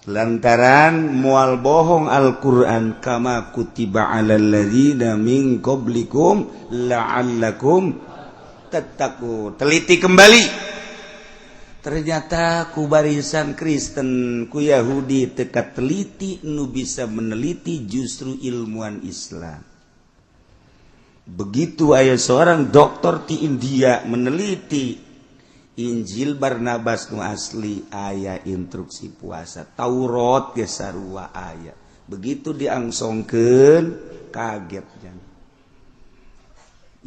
Lantaran mual bohong Al-Qur'an, kama kutiba alal ladzina min qablikum la'allakum tattaqun. Teliti kembali, ternyata ku barisan Kristen, ku Yahudi teka teliti, nu bisa meneliti justru ilmuwan Islam. Begitu aya seorang dokter di India meneliti Injil Barnabas nu asli, aya instruksi puasa. Taurat ge sarua aya. Begitu diangsongkeun, kaget jan.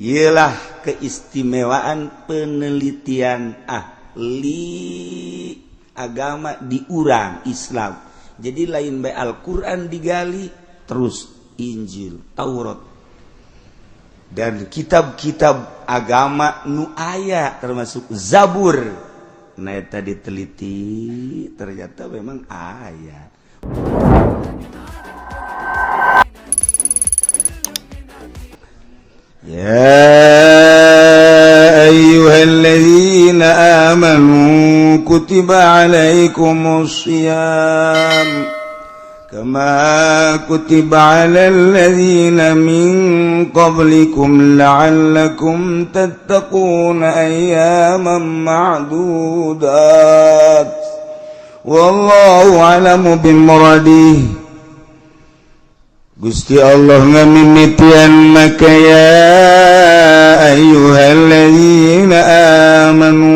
Ialah keistimewaan penelitian ahli agama di urang Islam. Jadi lain bae Al-Quran digali, terus Injil, Taurat, dan kitab-kitab agama nu aya, termasuk Zabur. Nah, eta diteliti, ternyata memang aya. يا أيها الذين آمنوا كتب عليكم الصيام كما كتب على الذين من قبلكم لعلكم تتقون أياما معدودات والله أعلم بمراده. Gusti Allah ngamimitian maka ya ayyuhalladzina amanu,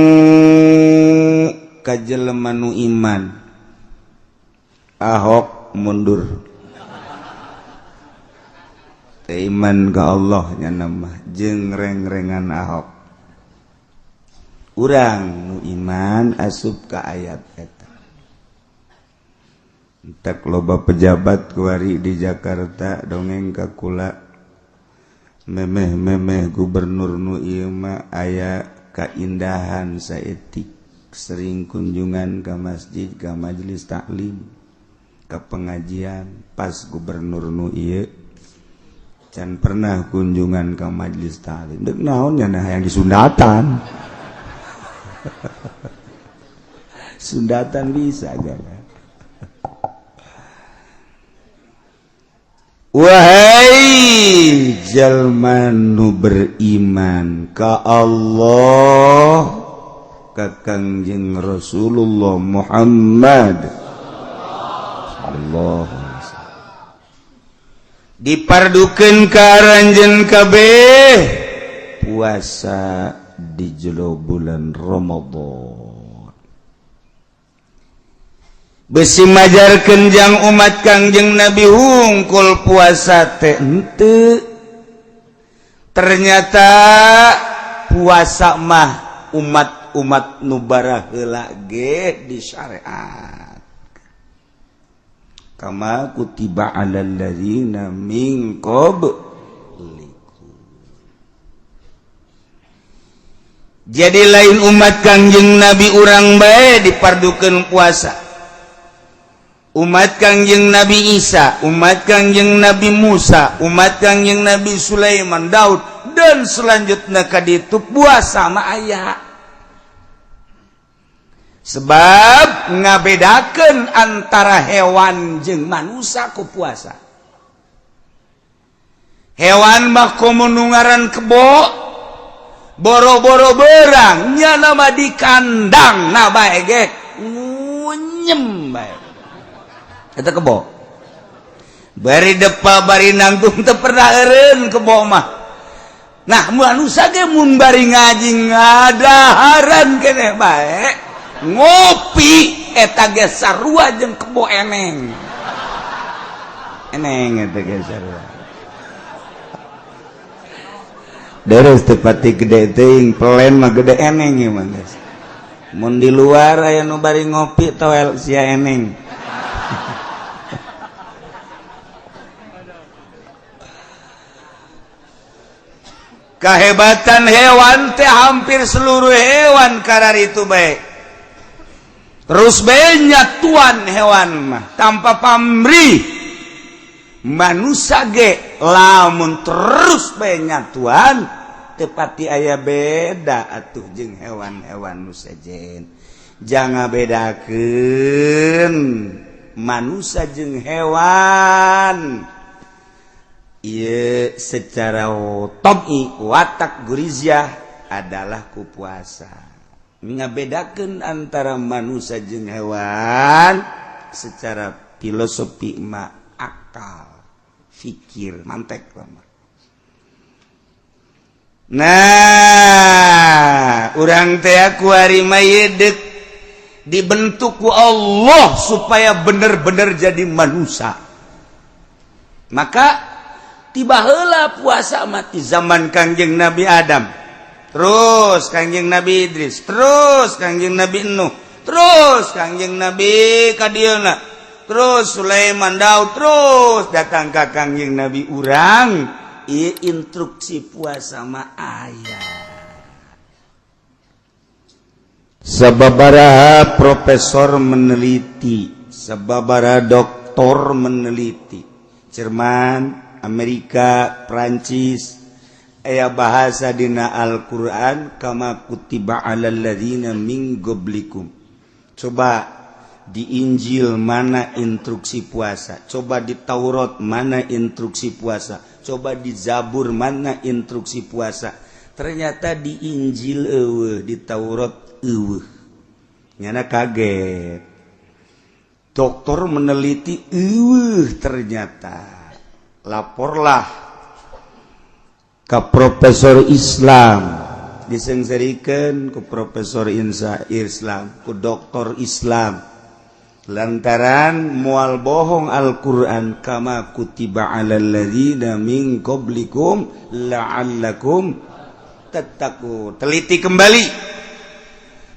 ka jelema nu iman. Ahok mundur. Teu iman ka Allah nya mah jeung reng-rengan Ahok. Urang nu iman asup ka ayat eta. Entek loba pejabat kuari di Jakarta dongeng ka kula, memeh-memeh gubernur nu ieu mah aya kaindahan saetik, sering kunjungan ke masjid, ke majelis taklim, ke pengajian. Pas gubernur nu ieu can pernah kunjungan ke majelis taklim. Dek naon nya? Nah, yang disundatan sundatan bisa aja. Wahai jalma nu beriman ka Allah, ka Kangjeng Rasulullah Muhammad sallallahu alaihi wasallam, dipardukeun ka aranjeun kabeh puasa di jero bulan Ramadan. Besi majarkeun jang umat Kangjeng Nabi hungkul puasa teh henteu. Ternyata puasa mah umat-umat nu baraheula ge di syariat, kama kutiba alal ladzina min qablikum. Jadi lain umat Kangjeng Nabi urang bae dipardukeun puasa. Umat Kangjeng Nabi Isa, umat Kangjeng Nabi Musa, umat Kangjeng Nabi Sulaiman, Daud, dan selanjutnya ka ditu puasa mah aya. Sebab ngabedakeun antara hewan jeung manusia ku puasa. Hewan mah komo nu ngaran kebo, boro-boro berang nya nama di kandang na bae ge ngunyem bae. Eta kebo bari depa bari nangtung teu pernah eureun kebo mah. Nah, manusia ge mun bari ngaji ngadaharan keneh bae, ngopi, eta ge sarua jeung kebo eneng eneng, eta ge sarua. Deres teu pati gede teuing, pelen mah gede eneng ieu mah geus. Mun di luar aya nu bari ngopi, toel sia eneng. Kehebatan hewan teh hampir seluruh hewan karar itu baik. Terus banyak tuan hewan mah tanpa pamrih. Manusia ge lamun terus banyak tuan tepati aya beda atuh jeung hewan-hewan nu sejen. Jangan bedakeun Manusia jeung hewan. Ieu secara tabii watak guriziah adalah ku puasa. Ngabedakeun antara manusia jeung hewan secara filosofi ma akal fikir mantek lama. Nah, urang teh kuari mah dek dibentuk ku Allah supaya bener-bener jadi manusia. Maka tiba heula puasa mati zaman Kangjeng Nabi Adam, terus Kangjeng Nabi Idris, terus Kangjeng Nabi Nuh, terus Kangjeng Nabi Kadiana, terus Sulaiman, Daud, terus datang ke Kangjeng Nabi urang. Ieu instruksi puasa mah aya. Sababaraha profesor meneliti, sababaraha doktor meneliti, Jerman, Amerika, Prancis, aya bahasa dina Al-Qur'an kama kutiba alal ladzina min qablikum. Coba di Injil mana instruksi puasa, coba di Taurat mana instruksi puasa, coba di Zabur mana instruksi puasa. Ternyata di Injil eueuh, di Taurat eueuh. Nyana kaget. Dokter meneliti eueuh ternyata. Laporlah ke profesor Islam, disengserikan ke profesor Insa Islam, ke doktor Islam, lantaran mual bohong Al-Quran kama kutiba alal ladzina min qablikum la'allakum tattaqun. Teliti kembali,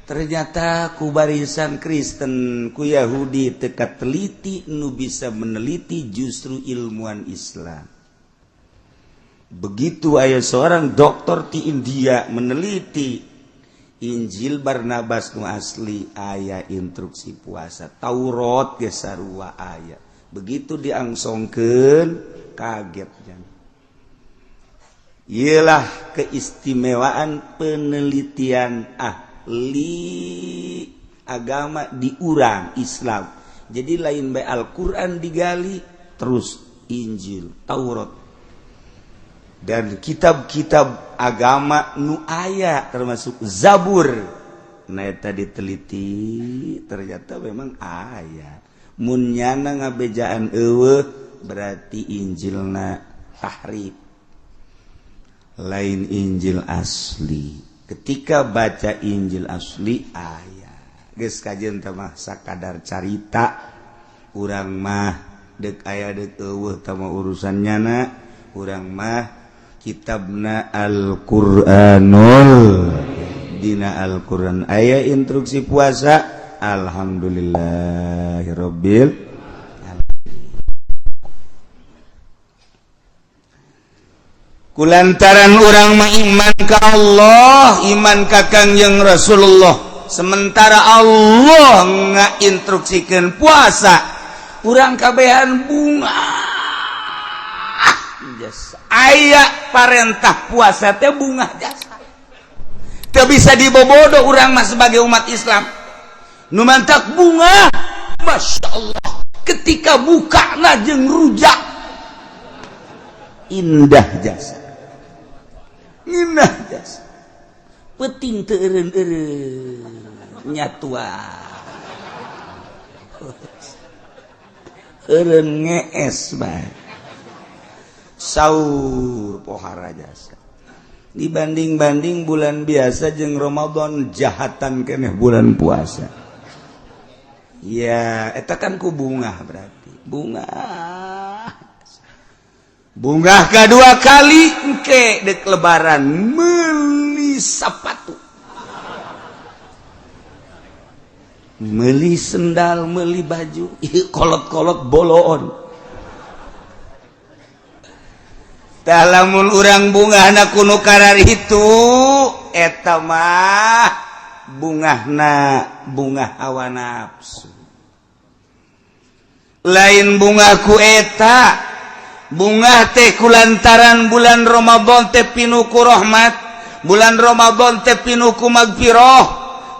ternyata ku barisan Kristen, ku Yahudi teka teliti, nu bisa meneliti justru ilmuwan Islam. Begitu aya seorang dokter di India meneliti Injil Barnabas nu asli aya instruksi puasa, Taurat ge sarua aya. Begitu diangsongkeun kaget jan. Iyalah keistimewaan penelitian ahli agama di urang Islam. Jadi lain bae Al-Quran digali, terus Injil, Taurat, dan kitab-kitab agama nu aya termasuk Zabur. Nah, eta diteliti ternyata memang aya. Mun nyana ngabejaan eueuh berarti Injilna tahrif, lain Injil asli. Ketika baca Injil asli aya. Geus kajeun teh mah sakadar carita, urang mah deuk aya deuk eueuh tah mah urusan nyana. Urang mah kitabna Al-Qur'anul, dina Al-Qur'an aya instruksi puasa. Alhamdulillahirabbil alamin. Kulantaran urang mah iman ka Allah, iman ka Kangjeng Rasulullah, sementara Allah ngainstruksikeun puasa, urang kabehan bungah jasa. Aya parentah puasa teh bungah jasa, teu bisa dibobodo urang mah sebagai umat Islam. Nu mantak bungah, Masya Allah, ketika buka jeung rujak indah jasa, indah jasa. Peting teu eureun-eureun nyatua, eureun ngees bae, saur pohara jasa. Dibanding-banding bulan biasa jeung Ramadan, jahatan keneh bulan puasa. Ya, eta kan ku bungah berarti. Bungah. Bungah kedua kali engke dek lebaran meuli sepatu, meuli sendal, meuli baju, ieu kolot-kolot boloon. Tah lamun urang bungahna kuno karar itu, eta mah bungahna bungah hawa nafsu. Lain bungah ku eta, bungah teh kulantaran bulan Ramadan teh pinuh ku rahmat, bulan Ramadan teh pinuh ku magfirah,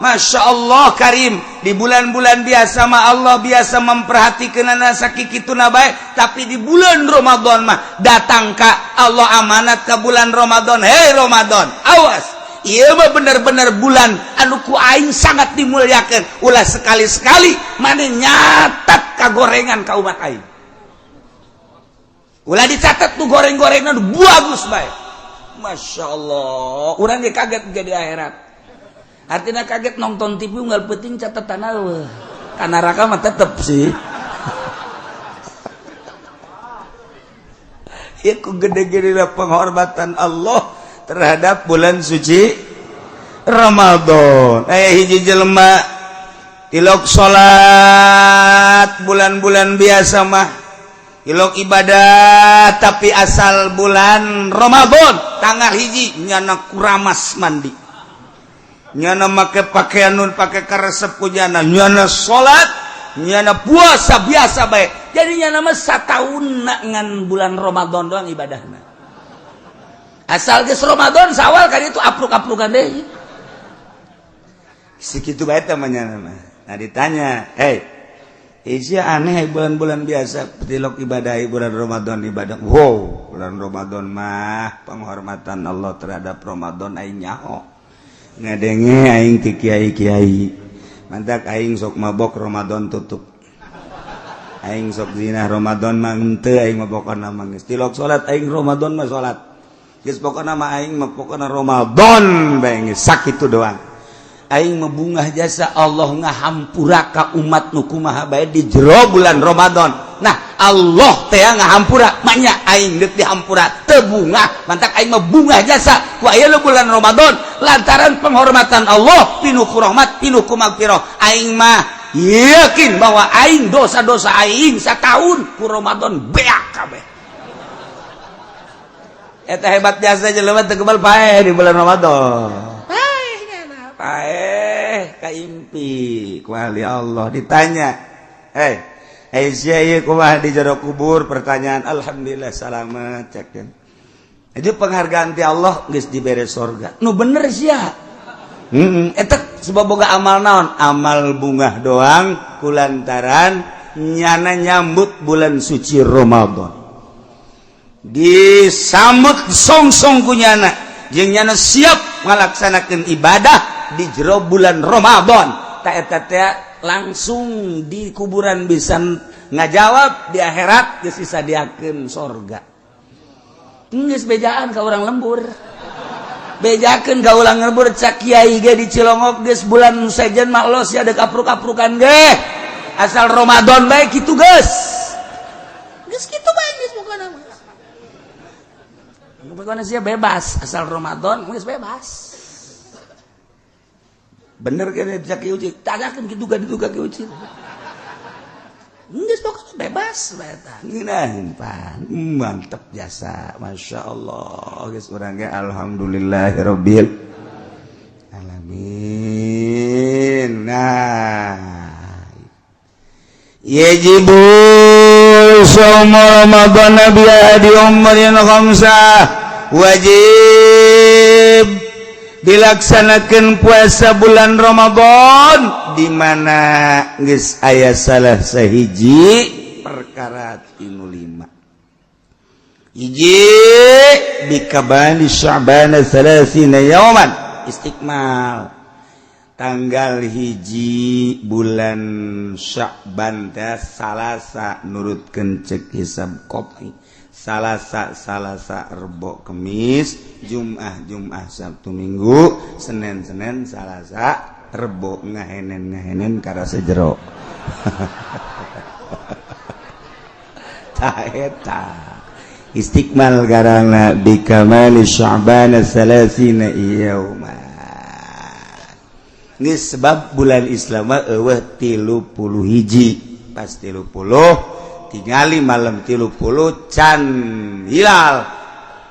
Masya Allah Karim. Di bulan-bulan biasa mah Allah biasa memperhatikan anak sakitu baik, tapi di bulan Ramadan mah datang ka Allah amanat ke bulan Ramadan. Hei Ramadan, awas, ieu mah bener-bener bulan anu ku aing sangat dimuliakan. Ulah sekali-sekali maneh nyatat kagorengan ka umat aing. Ulah dicatat tuh goreng-gorengan bagus baik. Masya Allah, urang ge kaget jadi akhirat. Artinya kaget nonton TV nggak penting catatan eueuh. Ka neraka mah tetep sih. Ya ku gede-gede penghormatan Allah terhadap bulan suci Ramadan. Hiji jelema tilok salat bulan-bulan biasa mah tilok ibadah, tapi asal bulan Ramadan tanggal 1 nyana kuramas mandi, nyana make pakaian nun pake karesep ku nyana, nyana salat, nyana puasa biasa baik. Jadi nyana mah sataun ngan bulan Ramadan doang ibadahna. Asal geus Ramadan sawal kan itu apruk-aprukan deh segitu bae temannya mah. Nah, ditanya, "Hey, Isya aneh, bulan-bulan biasa tilok ibadah, bulan Ramadan ibadah." Wow, bulan Ramadan mah penghormatan Allah terhadap Ramadan aing nyaho ngadenge aing ti kiai-kiai. Mantak aing sok mabok Ramadan tutup, aing sok zina Ramadan mah henteu, aing mah pokona mah geus tilok salat aing Ramadan mah salat geus, pokona mah aing mah pokona Ramadan bae geus sakitu doang. Aing mebungah jasa Allah ngahampura ka umat nu kumaha bae di jero bulan Ramadan. Nah, Allah teh ngahampura, maknya aing deuk dihampura teu bungah. Mantak aing mah bungah jasa ku aya bulan Ramadan lantaran penghormatan Allah pinuh ku rahmat, pinuh ku magfirah. Aing mah yakin bahwa aing dosa-dosa aing satahun ku Ramadan beak kabeh. Eta hebat jasa jelema teu kebal paeh di bulan Ramadan. Paeh kaimpi ku ahli Allah ditanya, "Hei, hey, sia kumaha di jero kubur?" Pertanyaan, "Alhamdulillah selamat," cek. Itu penghargaan ti Allah, geus dibere sorga. Nu bener sia. Eta sebab boga amal naon? Amal bungah doang kulantaran nyana nyambut bulan suci Ramadan. Disambut song-song ku nyana, jeung nyana siap ngalaksanakeun ibadah di jero bulan Ramadan. Tak eta teh langsung di kuburan bisa ngajawab, di akhirat geus disadiakeun sorga. Geus bejaan ka urang lembur, bejakeun ka urang lembur. Cak kiai ge di Cilongok, geus bulan sejen mah los ya, ada kapruk-kaprukan ge asal Ramadan bae kitu geus. Geus kitu bae geus pokona mah. Pokona sia bebas asal Ramadan geus bebas. Bener kan cak Kiai Uci? Tanyakeun kitu ka ditu ka Kiai Uci. Geus pokoknya bebas bae eta. Ngeunaheun pan. Mantep jasa. Masya Allah. Geus urang ge alhamdulillahirabbil alamin. Nah, yajibu shaum Ramadan bi ahadi umurin khamsah. Wajib dilaksanakan puasa bulan Ramadan di mana geus aya salah sahiji perkara tinu lima. Hiji, bikabali Sya'ban 30 yauman, istikmal tanggal 1 bulan Sya'ban teh Salasa, nurutkeun cek hisab kopi Salasa, Salasa, Rebo, Kemis, Jum'ah, Jum'ah, Sabtu, Minggu, Senin, Senin, Salasa, Rebo, ngahenen ngahenen karasa jero. Tah eta istikmal garana bikamali Sya'ban 30 yauma. Ini sebab bulan Islam mah eueuh 31, pas 30 tingali malam 30 can hilal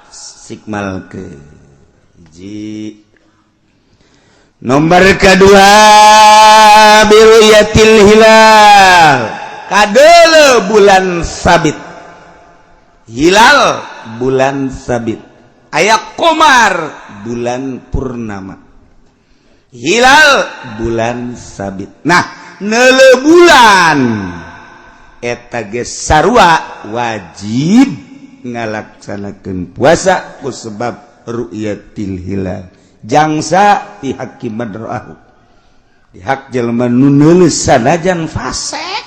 sikmal ke hiji. Nomor kedua, biruyatil hilal, kadele bulan sabit, hilal bulan sabit aya komar bulan purnama. Hilal bulan sabit. Nah, neuleu bulan eta ge sarua wajib ngalaksanakeun puasa ku sebab ru'yatil hilal. Jangsa fi haqqi man ra'ahu, di hak jelema nu neuleu, sanajan fasek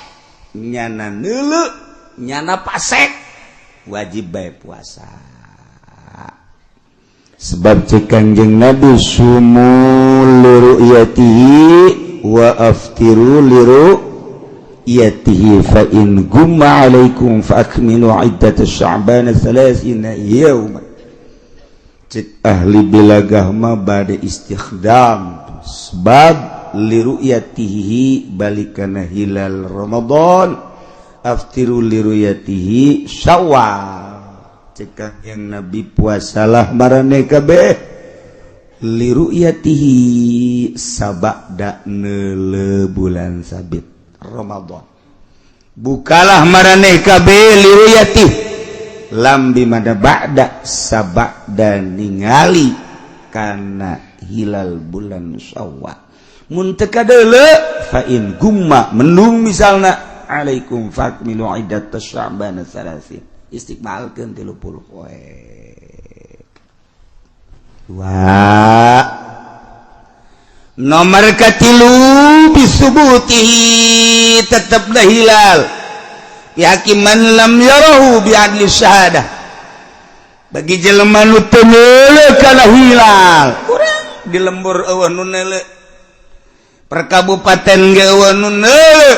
nyana neuleu, nyana pasek, wajib bae puasa. Sebab cek Kanjeng Nabi, "Sumu liru'yatihi wa aftiru liru'yatihi, fa in gumma alaikum fa akmilu iddat sya'ban 30 yawma." Cek ahli balagah mah bade istikhdam sebab liru'yatihi balikana hilal Ramadan, aftiru liruyatihi Syawal. Cek Kanjeng Nabi, puasalah maraneh kabeh liruyatihi sabada neuleu bulan sabit Ramadan, bukalah maraneh kabeh liruyati lam bimana ba'da, sabada ningali kana hilal bulan Syawal. Mun teu kadeuleu, fa in gumma, mendung misalna, alaikum fakmilu iddat sya'ban 30, istikmalkeun 30 poe. Dua. Nomor katilu, bisubutihi, tetaplah hilal fi haqqi man lam yarahu bi adli syahadah, bagi jelema nu teu neuleu kana hilal. Kurang di lembur euweuh nu neuleu, per kabupaten ge euweuh nu neuleu,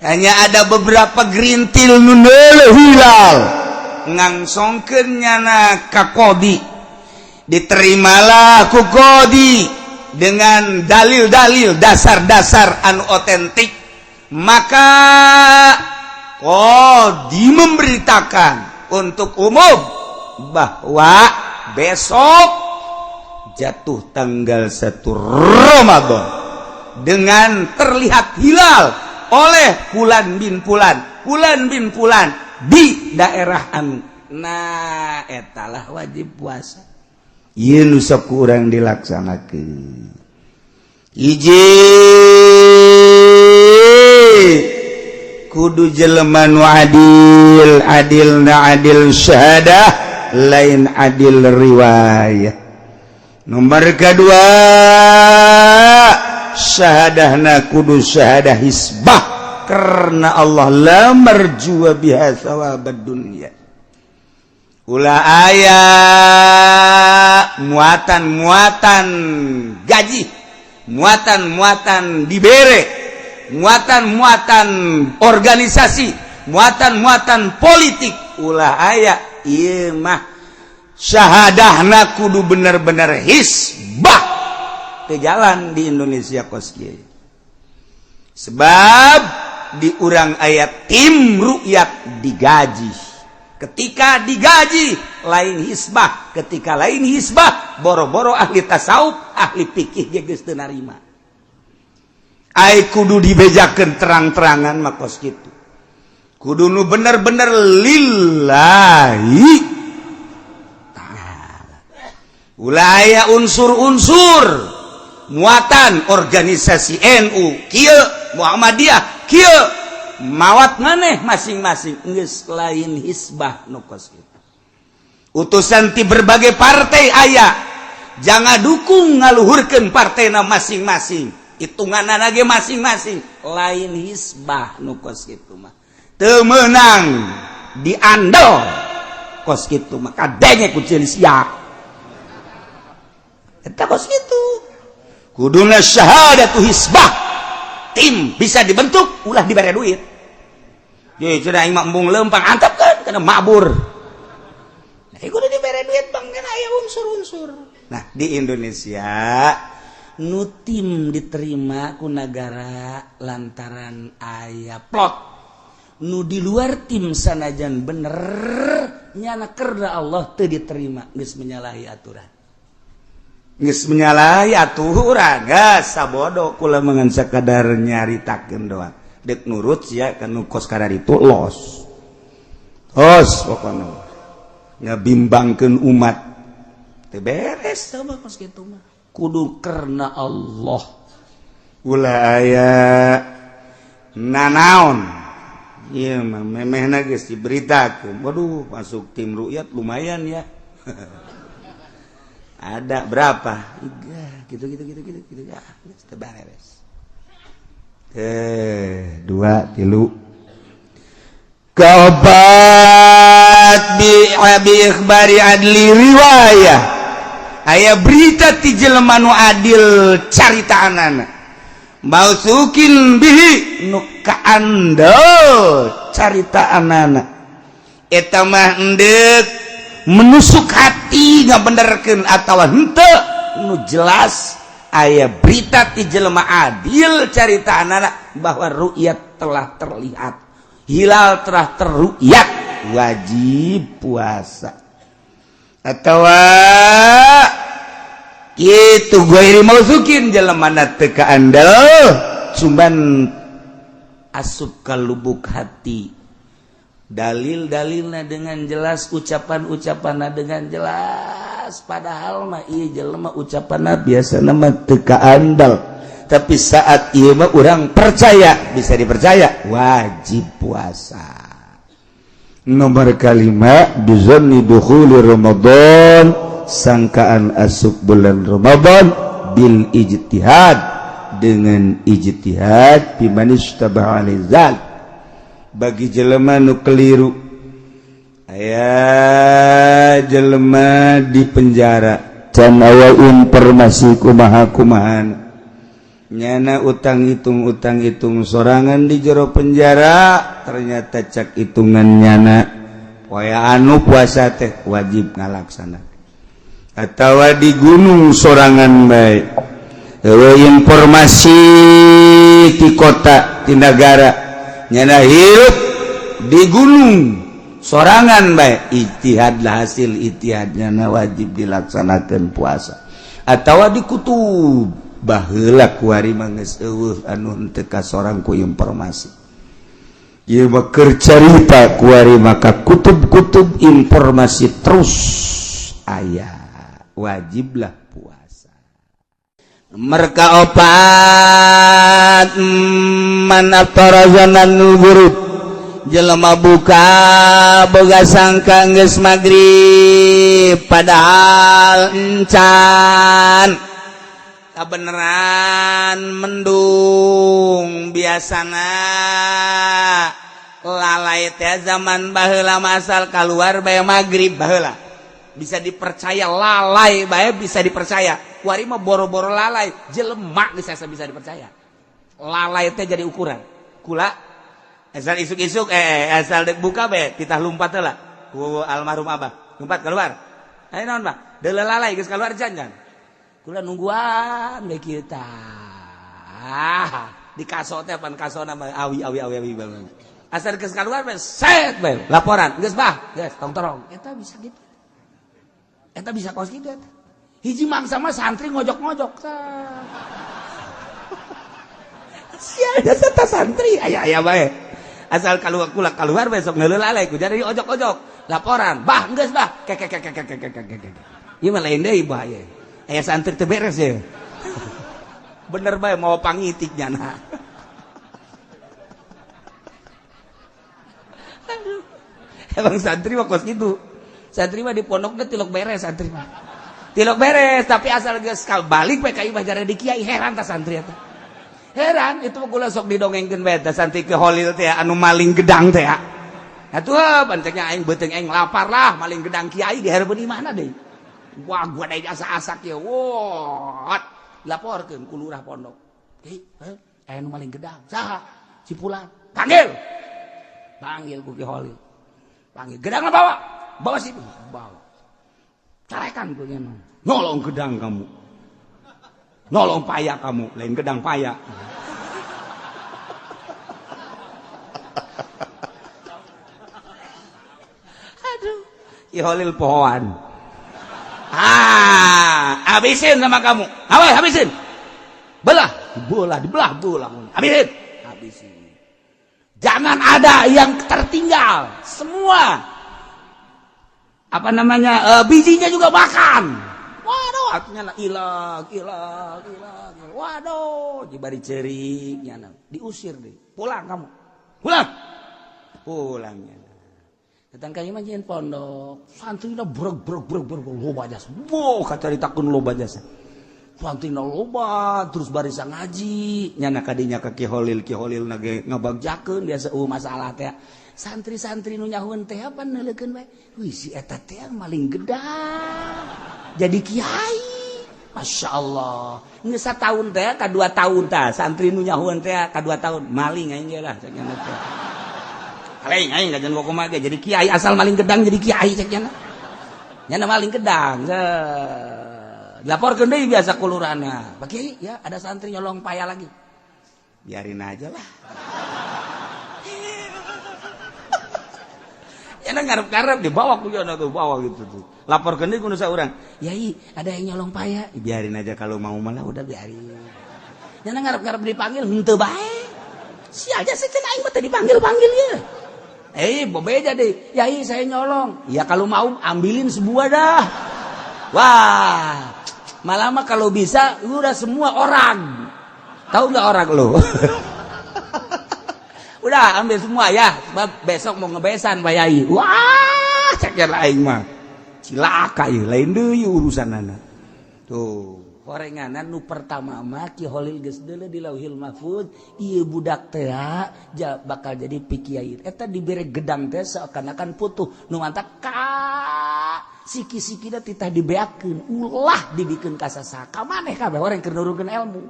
hanya ada beberapa gerintil nu neuleu hilal, ngangsongkeun nyana ka qodi, diterimalah ku qodi dengan dalil-dalil, dasar-dasar anu otentik. Maka qodi memberitakan untuk umum bahwa besok jatuh tanggal 1 Ramadan dengan terlihat hilal oleh fulan bin fulan, fulan bin fulan di daerah anu. Nah, etalah wajib puasa. Ieu nu sok kurang dilaksanakeun. Hiji, kudu jelema nu adil, adil na adil syahadah, lain adil riwayah. Nomor kedua, syahadahna kudu syahadah hisbah karena Allah, la marjua biha thawabad dunya. Ulah aya muatan-muatan gaji, muatan-muatan dibere, muatan-muatan organisasi, muatan-muatan politik, ulah aya. Ieu mah syahadahna kudu bener-bener hisbah. Ke jalan di Indonesia kos kieu, sebab di urang aya tim rukyat digaji. Ketika digaji lain hisbah. Ketika lain hisbah, boro-boro ahli tasawuf, ahli fikih ge geus teu narima. Ai kudu dibejakeun terang-terangan mah kos kitu, kudu nu bener-bener lillahi ta'ala. Ulah aya unsur-unsur muatan organisasi NU kieu, Muhammadiyah kieu, mawat maneh masing-masing, geus lain hisbah nu kos kitu. Utusan ti berbagai partai aya, jangan dukung ngaluhurkeun partena masing-masing, hitungan ge masing-masing, lain hisbah nu kos kitu mah. Teu meunang diandel kos kitu mah, kadenge ku ceuli sia eta. Kos kitu kuduna syahadatu hisbah. Tim bisa dibentuk, ulah diberi duit. Ye, cenah aing mah embung lempang, antap kan karena mabur. Nah, kudu diberi duit, bang, kan aya unsur-unsur. Nah, di Indonesia nu tim diterima ku negara lantaran aya plot. Nu di luar tim sanajan bener nyana kerda Allah teu diterima, geus menyalahi aturan, geus menyalahi aturan. Geus sabodo, kula mengan sakadar nyaritakeun doang. Dek nurut sia kan nu kos itu los os, pokona ngabimbangkeun umat teu beres sama kos kitu mah. Kudu karena Allah. Ulah aya nanaon. Ieu mah memehna geus diberitakeun. Waduh, masuk tim rukyat lumayan ya. Ada berapa? Tiga, gitu gitu gitu gitu gitu ya. Geus teu beres. Dua, tilu. Kaopat, bi abi ikhbari adli riwayah. Aya berita ti jelema nu adil caritaanana. Mautsuqin bihi, nu kaandel caritaanana. Eta mah endek menusuk hati ngabenerkeun atawa henteu, nu jelas aya berita ti jelema adil caritaanana bahwa ru'yat telah terlihat, hilal telah terru'yat, wajib puasa. Atau gitu, ghairi mautsuqin, jelema na teu kaandel, cuman asup ka lubuk hati dalil-dalilna dengan jelas, ucapan-ucapanna dengan jelas. Padahal mah ieu jelema ucapanna biasana mah teu kaandel, tapi saat ieu mah urang percaya, bisa dipercaya, wajib puasa. Nomor kalima, bizanni dukhuli Ramadan, sangkaan asup bulan Ramadan, bil ijtihad, dengan ijtihad, biman isytabaha alaihi, bagi jelema nu keliru. Aya jelema di penjara, can aya informasi kumaha kumahan nyana, utang hitung, utang hitung sorangan di jero penjara. Ternyata cak hitungan nyana poe anu puasa teh wajib ngalaksana. Atau di gunung sorangan bae, informasi di kota, di negara, nyana hirup di gunung sorangan bae, ijtihadlah, hasil ijtihadnya na wajib dilaksanakan puasa. Atau di kutub baheula, kuari mah geus euweuh anu henteu kasorang ku informasi. Ieu mah keur carita kuari, maka kutub-kutub informasi terus aya, wajiblah puasa. Mereka opat, man aftara zannan ghurub, jelema buka boga sangka geus magrib padahal encan, kabeneran mendung. Biasana lalai teh zaman baheula, masal keluar bae magrib baheula bisa dipercaya, lalai bae bisa dipercaya. Kuari mah boro-boro lalai, jelema bisa bisa dipercaya. Lalai teh jadi ukuran kula asal isuk-isuk, asal dek buka bae titah lumpat lah ku almarhum abah, lumpat keluar. Ayo naon, Bah? Deuleu lalai geus keluar jangan kula nungguan bae kieu tah di kaso teh, pan kasona mah awi awi awi awi banget. Asal geus keluar bae, set bae laporan, geus bah, geus tong torong. Eta bisa gitu, eta bisa kos gitu. Eta hiji mangsa mah santri ngojok-ngojok tah. Sia eta santri aya aya bae, asal keluar kula keluar besok ngeuleuh lalai ku jadi ojok-ojok laporan, bah geus bah, kek kek kek kek kek kek kek. Ieu mah lain deui, bahaya aya santri teu beres ya, bener bae mau pangitik nyana. Aduh. Emang santri mah kos gitu. Santri mah di pondoknya tilok beres, santri mah tilok beres, tapi asal geus balik bae ka imah jare di kiai. Heran ta santri eta, heran. Itu mah kula sok didongengkeun bae tah santri ke Holil teh anu maling gedang teh. Atuh panceknya aing beuteung aing lapar lah, maling gedang kiai di hareupeun imahna deui. Wah, gua deui asa-asak ya. Wah, laporkeun ku lurah pondok. Hei, aya nu maling gedang. Saha? Si Fulan. Panggil. Panggil ku Ki Holil. Panggil. Gedangna bawa. Bawa situ. Bawa. Carekan ku nya. Nolong gedang kamu. Nolong paya kamu, lain gedang paya. Aduh, Ki Holil pohoan. Ah, habisin sama kamu. Awas, habisin. Belah, belah, dibelah, belah. Habisin. Habisin. Jangan ada yang tertinggal. Semua. Apa namanya? Bijinya juga makan. Waduh, Atuh nyana ilang ilang ilang. Waduh, bari ceurik nyana. Diusir deh. Pulang kamu. Pulang. Pulang nyana. Datang ka imah nyieun pondok. Santrina breg breg breg breg loba jasa. Wow, kacaritakeun loba jasa. Santrina loba terus barisa ngaji. Nyana kadinya ka Ki Holil, Ki Holil na ge ngabagjakeun biasa masalah teh. Santri-santri nu nyahueun teh apa neuleukeun bae. Wih, si eta teh maling gedang. Jadi kiai. Masya Allah. Geus sataun teh ka 2 tahun tah santri nu nyahueun teh ka 2 tahun maling aing ge lah cek nya teh. Maling aing kajian kumaha ge jadi kiai asal maling gedang jadi kiai cek nya. Nya maling gedang. Dilaporkeun deui biasa kulurana. Pak Kiai, ya ada santri nyolong paya lagi. Biarin aja lah. Nyana ngarep-ngarep dibawa ku yana tuh bawa gitu tuh. Laporkeun deui ku nu saurang. Yai, ada yang nyolong paya. Biarin aja kalau mau malah udah biarin. Nyana ngarep-ngarep dipanggil henteu bae. Si aja sih cenah aing mah teu dipanggil-panggil ye. Bebeja deh. Yai, saya nyolong. Ya kalau mau ambilin sebuah dah. Wah, malah mah kalau bisa udah semua orang. Tahu nggak orang lu? Udah ambil semua ya, sebab besok mau ngebesan Pak Yai. Wah, cek aing mah. Cilaka ieu, lain deui urusanana. Tuh, horenganan nu pertama mah Ki Holil geus deuleu di Lauhil Mahfuz, ieu budak teh bakal jadi pikiai. Eta dibere gedang teh seakan-akan putuh, nu mantak ka siki-sikina titah dibeakeun, ulah dibikeun ka sasaka maneh kabeh orang keur nurunkeun ilmu.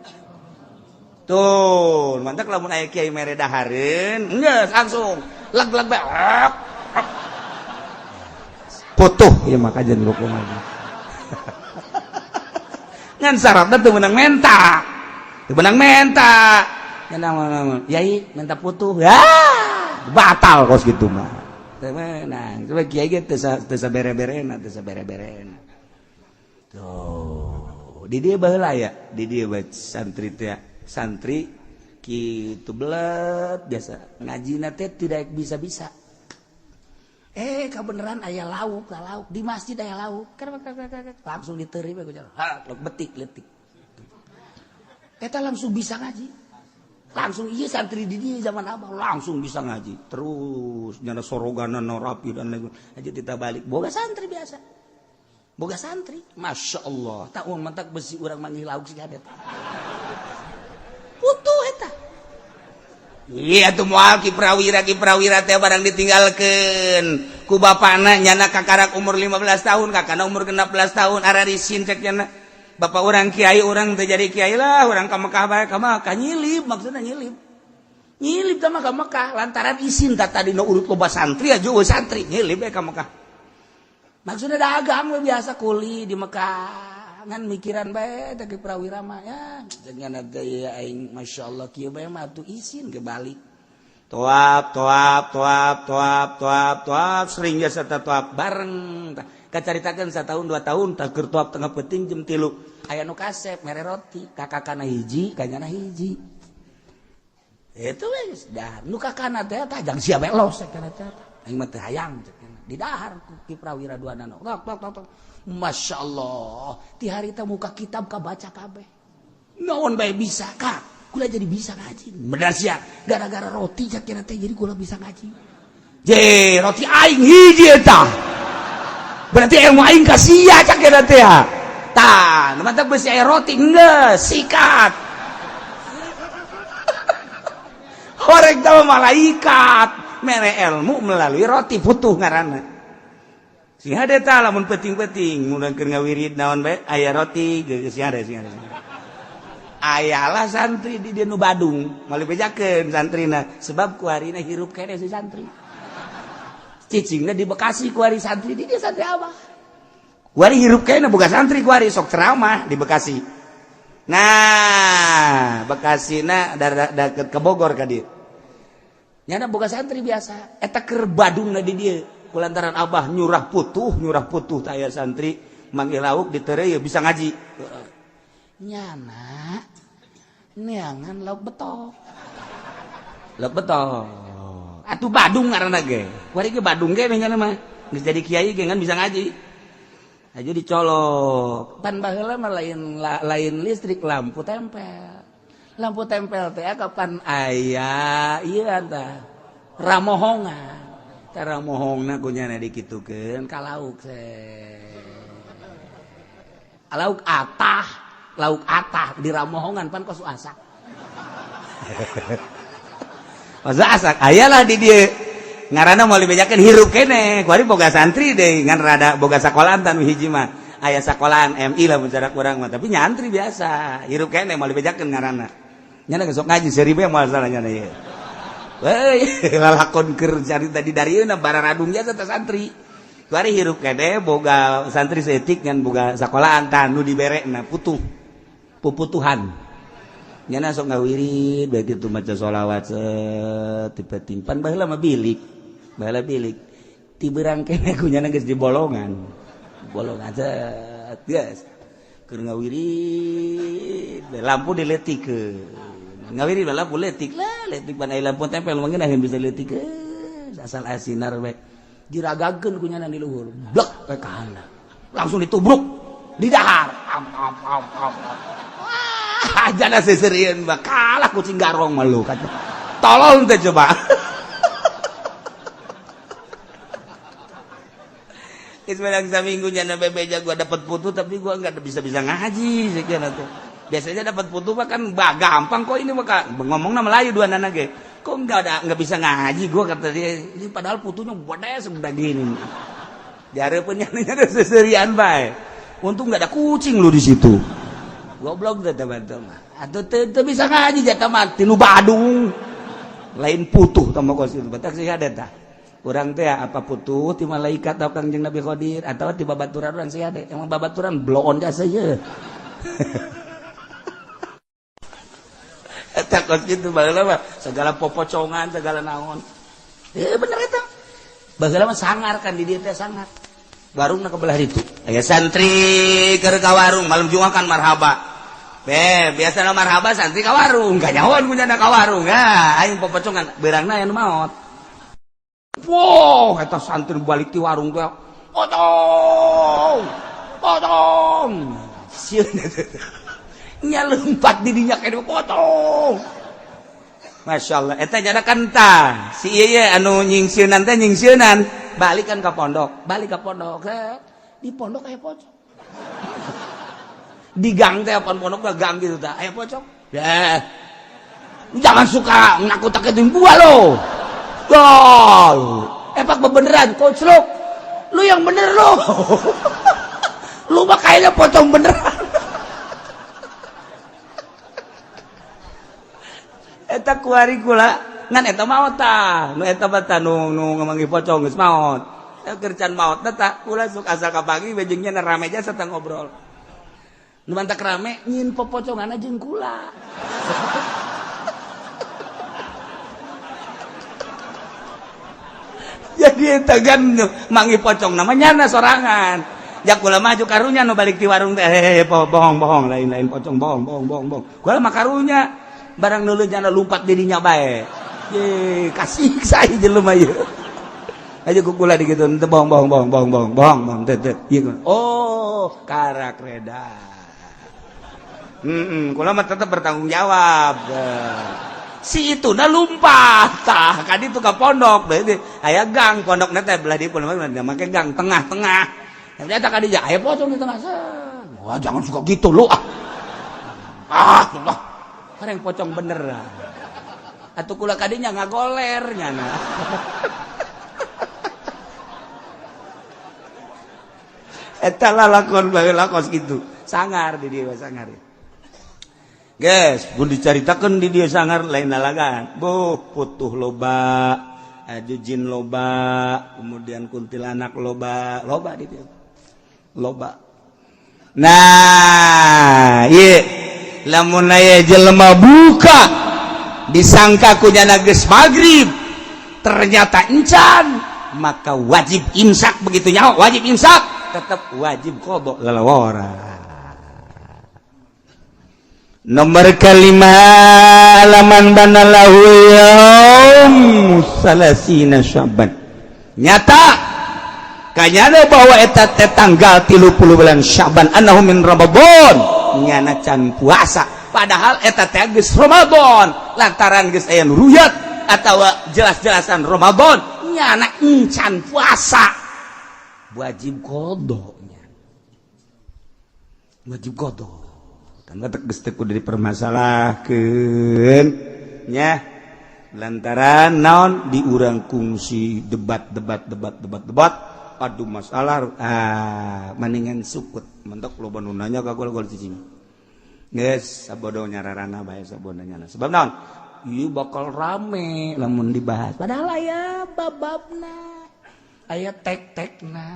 Tuh, mantak lamun aya kiai mere dahareun, geus langsung leg-leg bae. Putuh ieu mah kajian kumaha. Ngan syaratna teu meunang menta. Teu meunang menta. Nya yai minta putuh. Ya, batal kos kitu mah. Teu meunang. Coba kiai ge teu sabere-berena, teu sabere-berena. Tuh, di dieu baheula ya, di dieu bae santri teh. Santri kitu belet biasa ngajina teh tidak bisa-bisa. Kebeneran aya lauk, lauk di masjid aya lauk. Langsung diteri bae ku ha, betik letik. Eta langsung bisa ngaji. Langsung ieu santri di dieu zaman abah langsung bisa ngaji. Terus nyana soroganan rapi dan lain aja kita balik. Boga santri biasa. Boga santri, Masya Allah. Tak uang mantak besi urang manggih lauk sih kadet. Putuh eta. Iya tuh moal Ki Prawira teh barang ditinggalkeun ku bapana nyana kakarak umur 15 tahun kakana umur 16 tahun ararisin cek nyana. Bapak orang kiai orang teh jadi kiai lah orang ka Mekah bae ka Mekah nyilip maksudna nyilip. Nyilip teh mah ka Mekah lantaran isin tah tadi nu urut loba santri aja eueuh santri nyilip bae ka Mekah. Maksudna dagang we biasa kuli di Mekah. Ngan mikiran bae teh Ki Prawira mah ya jangan teh aing masyaallah kieu bae mah atuh isin ke balik. Toap toap toap toap toap toap sering biasa toap bareng tah kacaritakeun satahun 2 tahun tah keur toap tengah peuting jam 3 aya nu kasep mere roti kakakana hiji kanyana hiji. Itu we geus dah nu kakana teh tah jang sia bae los cek kana teh aing mah teu hayang cek kana didahar ku Ki Prawira dua nano tok tok tok. Masya Allah, ti harita muka kitab kabaca kabeh. Naon bae bisa kak, kula jadi bisa ngaji. Bener sia, gara-gara roti cak kira teh jadi kula bisa ngaji. Je, roti aing hiji eta. Berarti ilmu aing ka sia cak kira teh. Tah, nu mantak beusi aya roti geus sikat. Horeg teh malaikat mere ilmu melalui roti putuh ngaranna. Sing hade tah lamun penting-penting mun keur ngawirid naon bae aya roti geus sing hade sing hade. Ayalah santri di dieu nu Badung, moal dibejakeun santrina sebab kuarina hirup keneh si santri. Cicingna di Bekasi kuari santri di dieu santri abah. Kuari hirup keneh boga santri kuari sok ceramah di Bekasi. Nah, Bekasina deket ke Bogor ka dieu. Nyana boga santri biasa, eta keur Badungna di dieu. Kulantaran abah nyurah putuh taya santri manggil lauk ditereu bisa ngaji. Nyana neangan lauk betok. Lauk betok. Atuh Badung ngaranna ge. Kuari ge Badung ge nyana mah. Geus jadi kiai ge ngan bisa ngaji. Aja dicolok. Pan baheula mah lain lain listrik, lampu tempel. Lampu tempel teh kapan aya ieu tah ramohongan. Tah ramohongna ku nyana dikitukeun ka lauk lauk atah, lauk atah di ramohongan pan kos asak. Kos asak ayalah di dieu. Ngaranna moal dibejakeun hirup keneh. Kuari boga santri deh ngan rada boga sakolahan tan hiji mah. Aya sakolahan MI lah mun cara kurang mah, tapi nyantri biasa. Hirup keneh moal dibejakeun ngaranna. Nyana sok ngaji seribu yang moal salah nyana ieu. Weuy, lalakon keur carita di darieuna bararadung jasa teh santri. Kuari hirup keneh boga santri seetik ngan boga sakolahan tah nu diberekna putuh. Puputuhan. Nyana sok ngawirid bae kitu maca sholawat tipe timpan baheula mah bilik. Baheula bilik. Ti beurang keneh ku nyana geus di bolongan. Bolongan set geus. Keur ngawirid lampu diletikeun. Ngawirid lampu letik lah, letik pan aya lampu tempel mah ngeunaheun bisa diletikeun. Asal asinar bae. Diragakeun ku nyana di luhur. Blek we ka handap. Langsung ditubruk di dahar. Am am am am. Wah, jana seserian mah kalah kucing garong mah lu kata. Tolong teh coba. Ismail saminggu nyana bebeja gua dapat putu tapi gua enggak bisa-bisa ngaji sekian atuh. Biasanya dapat putu mah kan gampang kok ini mah ngomongna Melayu dua nana ge. Kok enggak ada enggak bisa ngaji gua kata dia. Ini padahal putunya gede segede gini. Dihareupeun nyana seserian bae. Untung enggak ada kucing lu di situ. Goblok teh teman-teman. Atuh teu bisa ngaji jatah mah tilu Badung. Lain putuh tah mah kos itu. Batak sih ada tah. Urang teh apa putuh ti malaikat atau Kangjeng Nabi Khadir atau ti babaturan urang sih ada. Emang babaturan bloon jasa ye. Eta kos kitu baheula mah segala popocongan segala naon. Bener eta. Baheula mah sangar kan di dieu teh sangar. Warungna ke belah ditu. Aya santri keur ka warung malam Jumat kan marhaba. Be, biasana marhaba santri ka warung, kanyahoan punya ka warung. Ya, aing popocongan beurangna aya nu maot. Wow, eta santri balik ti warung teh. Potong. Potong. Sieun nya lompat di dinya kene potong. Masya Allah, eta jada kentang. Si ieu ye anu nyingsieunan teh nyingsieunan, balik kan ka pondok, balik ka pondok. Di pondok aya pocong. Di gang teh apaan pondok mah gang gitu tah, aya pocong. Ya. Jangan suka nakut-nakutin gua lo. Gol. Epak bebeneran, koclok. Lu yang bener lu. Lu mah kayaknya pocong beneran. Eta kuari kula ngan eta maot tah. Nu eta mah tah nu ngamanggih pocong geus maot. Kerjaan maot tah kula sok asal ka pagi bejengnya rame jasa tah ngobrol. Nu mantak rame nyin popocongan jeung kula. Jadi eta kan manggih pocong namanya nyana sorangan. Jak kula maju karunya nu balik ti warung teh bohong bohong lain-lain pocong bohong bohong bohong bohong. Kula mah karunya barang nulun nyana lumpat dirinya bae. Ye kasih saya jelema ieu. Aja ku kula digitu teu bohong bohong bohong bohong bohong bohong bohong teu teu. Oh, karak reda. Kula mah tetep bertanggung jawab. Si itu na lumpat tah kadi itu ka pondok berarti aya gang pondokna teh belah dieu pondok make gang tengah-tengah. Ternyata kadi aya pocong di tengah. Wah, jangan suka gitu lu ah. Ah, Allah. Kareng pocong bener. Atuh kula kadinya ngagoler nyana. Eta lalakon baheula kos kitu. Sangar di dieu sangar. Guys, pun dicaritakan di dia sangar lain lalagan. Buh, putuh loba, aju jin loba, kemudian kuntilanak loba, loba di dia. Loba. Nah, ieu lamun aya jelema buka disangka ku nyana geus magrib, ternyata encan, maka wajib imsak begitu nyaho, wajib imsak, tetap wajib qada lalawara. Nomor kelima laman banalahu yaum salasina Syaban. Nyata Kanyana bahwa eta teh tanggal 30 bulan Syaban annahu min Ramadan, nyana can puasa, padahal eta teh geus Ramadan. Lantaran geus aya nu ruyat atawa jelas-jelasan Ramadan, nyana encan puasa, wajib qadha nya, wajib qadha kan. Geus teu kudu dipermasalahkeun nya, lantaran naon, di urang kungsi debat, debat, debat, debat, debat. Aduh, masalah, ah, mendingan sukut. Mentok loba nu nanya ka gol gol cicing, geus sabodo nyararana bae, sabodo nyana. Sebab naon, ieu bakal rame lamun dibahas, padahal aya bababna, aya tek-tekna.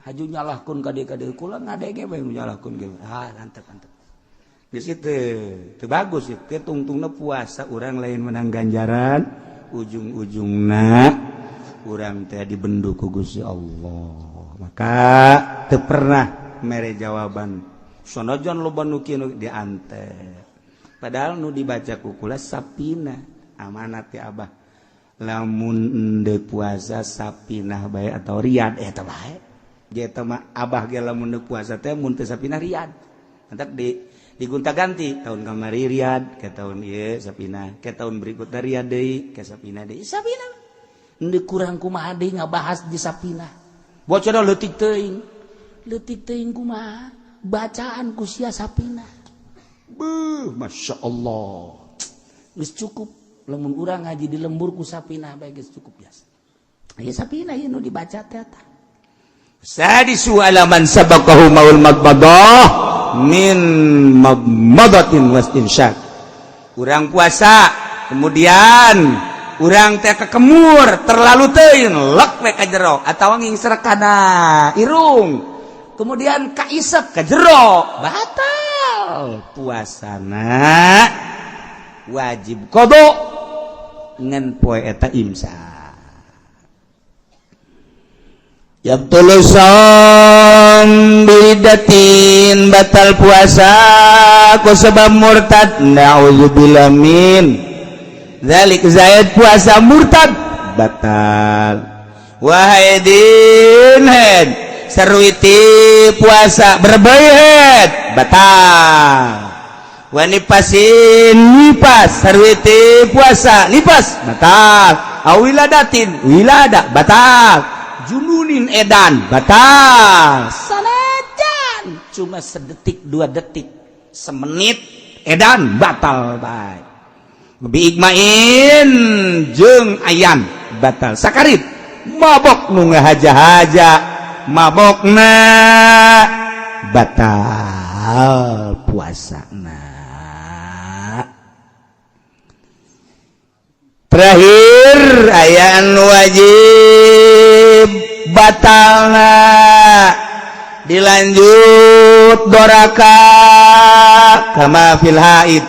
Haju nyalahkeun ka dieu, ka dieu, kula ngadenge bae nyalahkeun ge. Ah, antep antep. Geus itu teu bagus itu tungtungna. Puasa urang lain menang ganjaran, ujung-ujungna urang teh dibendu ku Gusti Allah. Maka teu pernah mere jawaban sanajan loba nu kieu diantep, padahal nu dibaca ku kula Sapina, amanat ya Abah. Lamun endek puasa Sapinah bae atau Riyad eta bae. Eta mah Abah ge lamun endek puasa teh mun teu Sapinah, Riyad. Entak di digonta-ganti, tahun kamari Riyad, ke tahun ieu Sapinah, ke tahun berikutnya Riyad deui, ke Sapinah deui. Sapinah endek kurang kumaha deui ngabahas di Sapinah. Bocor leutik teuing, leutik teuing kumaha bacaan ku sia Sapinah. Beuh, Masya Allah, geus cukup lamun urang ngaji di lembur ku Sapinah bae geus cukup biasa. Ya, Sapinah ieu nu dibaca teh eta. Sadisu ala man sabaqahu maul madmadah min madmadatin wastinsyaq. Urang puasa, kemudian urang teh kekemur terlalu teuing, lek we ka jero atawa ngingsrek kana irung, kemudian kaisep ka jero, batal puasana, wajib qadha ngan poe eta imsak. Yabtulu shaum biriddatin, batal puasa ku sebab murtad. Na'udzubillah min dzalik. Zaid puasa murtad, batal. Wahai din head seruiti puasa berbayat, batal. Wanifasin, nipas sarwiti puasa nipas, batal. Awiladatin, wilada, batal. Jununin, edan, batal. Sanajan cuma sedetik, 2 detik, semenit edan, batal baik. Bi igmain jeung ayan, batal. Sakarit, mabok nu ngahaja-haja mabokna, batal puasana. Terakhir, aya anu wajib batalna dilanjut doraka, kama fil haid.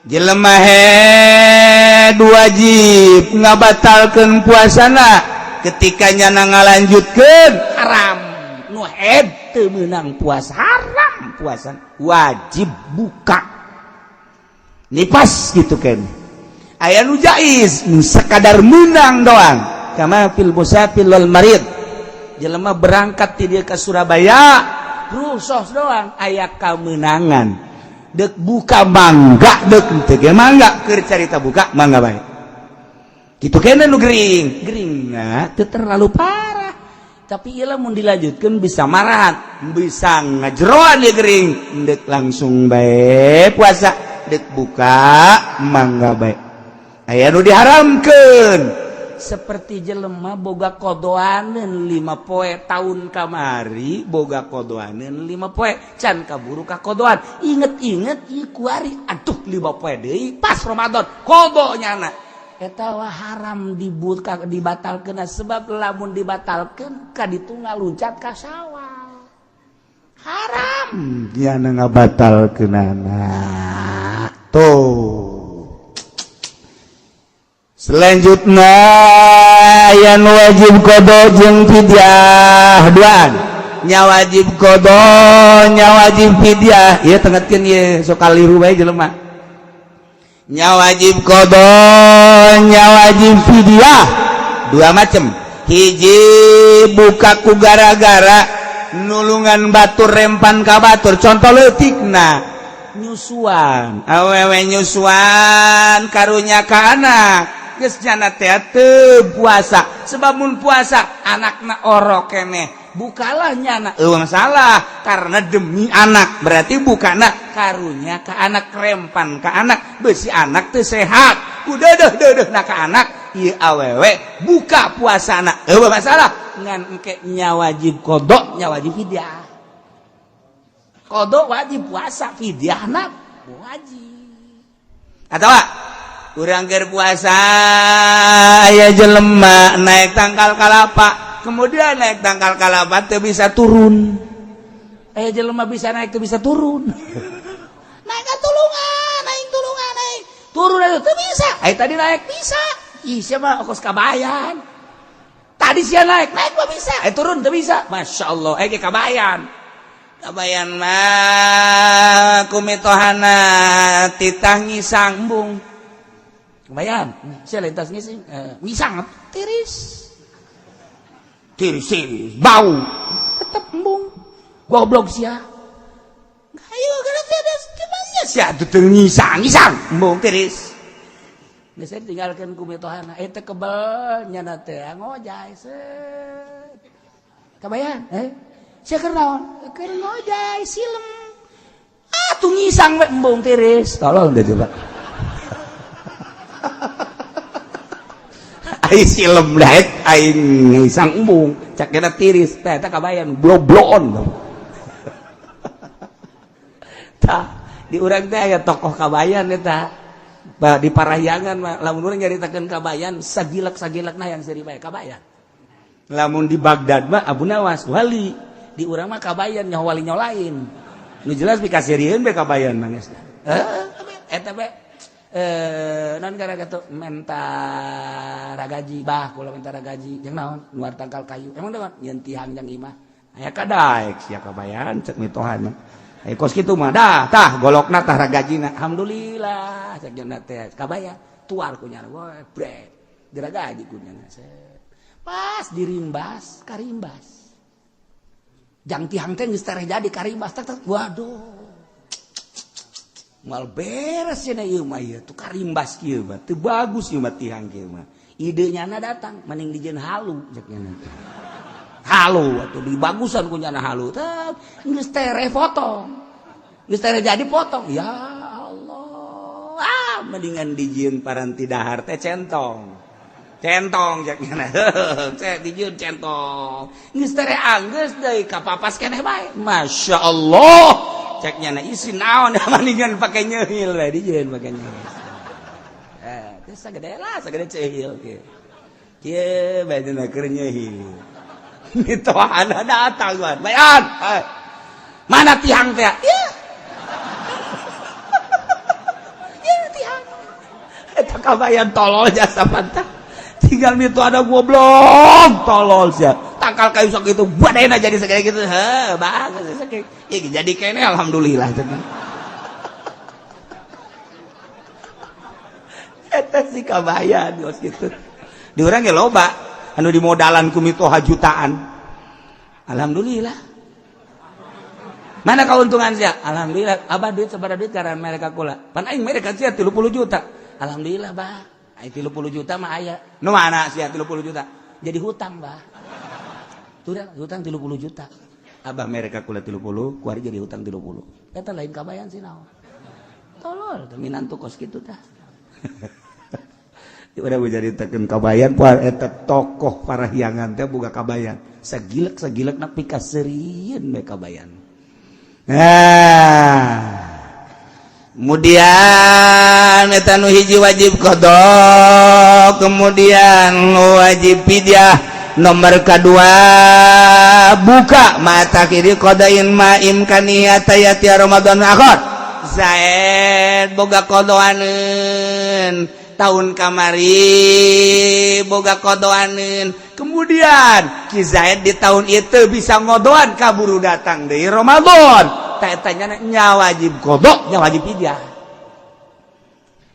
Jelema head wajib ngabatalkeun puasana, ketika nyana ngalanjutkeun haram. Nu head teu meunang puasa, haram puasa, wajib buka. Nipas gitu kan. Aya nu jaiz, nu sekadar menang doang, kama fil musafir wal marid. Jelema berangkat ti dia ke Surabaya, rusuh doang, aya kamenangan, dek buka mangga, dek teu ge mangga, keur carita buka mangga bae kitu. Kene nu gering gering teu terlalu parah, tapi ieu lamun dilanjutkeun bisa marahan, bisa ngajeroan dia gering. Dek langsung bae puasa, dek buka mangga bae. Aya nu diharamkeun, seperti jelema boga kodoaneun 5 poe, tahun kamari boga kodoaneun 5 poe, can kaburu ka kodoan, inget-inget ieu kuari, aduh, 5 poe deui pas Ramadan, qadha nyana. Eta wah haram dibuka, dibatalkeun, sebab lamun dibatalkeun ka ditu ngaluncat ka Sawal, haram nyana ngabatalkeunana tuh. Selanjutnya yang wajib qadha jeung fidyah duaan nya, wajib qadha nya, wajib fidyah. Ieu tengetkeun ieu, sok kaliru bae jelema. Nya wajib qadha nya, wajib fidyah, dua macam. Hiji, buka ku gara-gara nulungan batur, rempan ka batur. Contoh leutikna, nyusuan. Awewe nyusuan, karunya ka anak, geus nyana teh teu puasa, sebab mun puasa anakna orok keneh. Bukalah nyana, euweuh masalah karena demi anak. Berarti bukana karunya ka anak, rempan ka anak, besi anak teu sehat, udah deh deh na ka anak. Ieu awewe buka puasa anak, euweuh masalah, ngan engke nya wajib qodho, nya wajib fidyah. Qodho wajib puasa, fidyahna wajib. Atau urang keur puasa, aya jelema naik tangkal kalapa, kemudian naik tangkal kalapa teu bisa turun. Aya jelema bisa naik, teu bisa turun. Naik ka tulungan, naik tulungan, naik turun atuh teu bisa. Aya tadi naik bisa. Ih, siapa kos kabayan tadi sia naik, naik mah bisa, eh turun teu bisa. Masya Allah, eh kabayan. Kabayan mah ku mitohana titah ngisang, embung. Kabayan sia lintas ngising, ngisang tiris tiris tiris, bau, tetep embung. Goblok sia. Ayo kana tiada gimana sia tuh ngisang ngisang, embung, tiris. Geus tinggalkeun ku mitohana eta kebel, nyana teh ngojay set. Kabayan, eh sia keur naon? Keur ngojay silem. Ah, tuh ngisang we, embung, tiris. Tolong deh coba. Ai silem daek, aing ngisang embung, cak kena tiris teh. Eta kabayan blobloon. Tah, di urang teh aya tokoh kabayan eta. Bah, di Parahyangan mah lamun urang nyaritakeun kabayan, sagilek-sagilekna yang seuri bae kabayan. Lamun di Baghdad mah Abu Nawas wali, di urang mah kabayan, nyaho wali nyaho lain. Nu jelas pikaseurieun be kabayan mah geus. Eta be non gara kitu menta ragaji, bah, kula menta ragaji jeung naon? Nuar tangkal kayu. Emang naon? Nyeun tihang jang imah. Aya kadaek sia kabayan, cek mitohana. Aya kos kitu mah dah, tah golokna, tah ragajina. Alhamdulillah, cek jeung teh kabayan tuar ku nyana, wah, brek diragaji ku nyana. Pas dirimbas, karimbas jang tihang teh geus tereh jadi, karimbas tak tak. Waduh, mal beres cenah ieu mah, ieu tuh karimbas kieu mah teu bagus ieu mah tihang kieu mah. Ide nyana datang, mending dijieun halu, cek nyana. Halu atuh dibagusan ku nyana halu. Tah, geus tereh potong, geus tereh jadi potong. Ya Allah, ah, mendingan dijieun paranti dahar teh centong. Centong, cek nyana. Cek dijieun centong, geus tereh anggeus deui kapapas keneh bae. Masya Allah, cek nyana, isi naon, mendingan pake nyeuhil we, dijieun pake nyeuhil. Eh, teh sagede lah, sagede ceuhil kieu. Kieu bae dina keur nyeuhil. Mitohana datang, bayan, mana tihang teh ya? Ya tihang eta. Kabayan tolol jasa pantah, tinggal mitohana goblok, tolol sia. Tangkal kayu sok itu badena jadi segede gitu. Heh, bagus ya, jadi kene, alhamdulillah. Eta si kabayan geus kitu. Di urang ge loba anu dimodalan ku mitoha jutaan. Alhamdulillah. Mana keuntungan sia? Alhamdulillah. Abah, duit sabaraha duit karena mereka kula? Pan aing mereka sia 30 juta. Alhamdulillah, bah, aing 30 juta mah aya. Nu mana sia 30 juta? Jadi hutang, bah. Tuh hutang 30 juta. Abah mereka kula 30, kuari jadi hutang 30. Eta lain kabayan sih naon. Tolol, minantu kos kitu tah. Udah nyaritakeun kabayan poe eta tokoh Parahyangan teh boga kabayan. Sagilek sagilek nak pikaseurieun we kabayan. Nah, kemudian eta nu hiji wajib qodho, kemudian wajib fidyah. Nomor kedua, buka mata kiri qadain ma imkaniyata yati Ramadan akhir. Zaid boga qodoaneun tahun kamari, boga qodoaneun, kemudian Ki Zaid di tahun itu bisa ngodoan, kaburu datang dari Ramadan. Tak tanya, nya wajib qodho, nya wajib fidyah.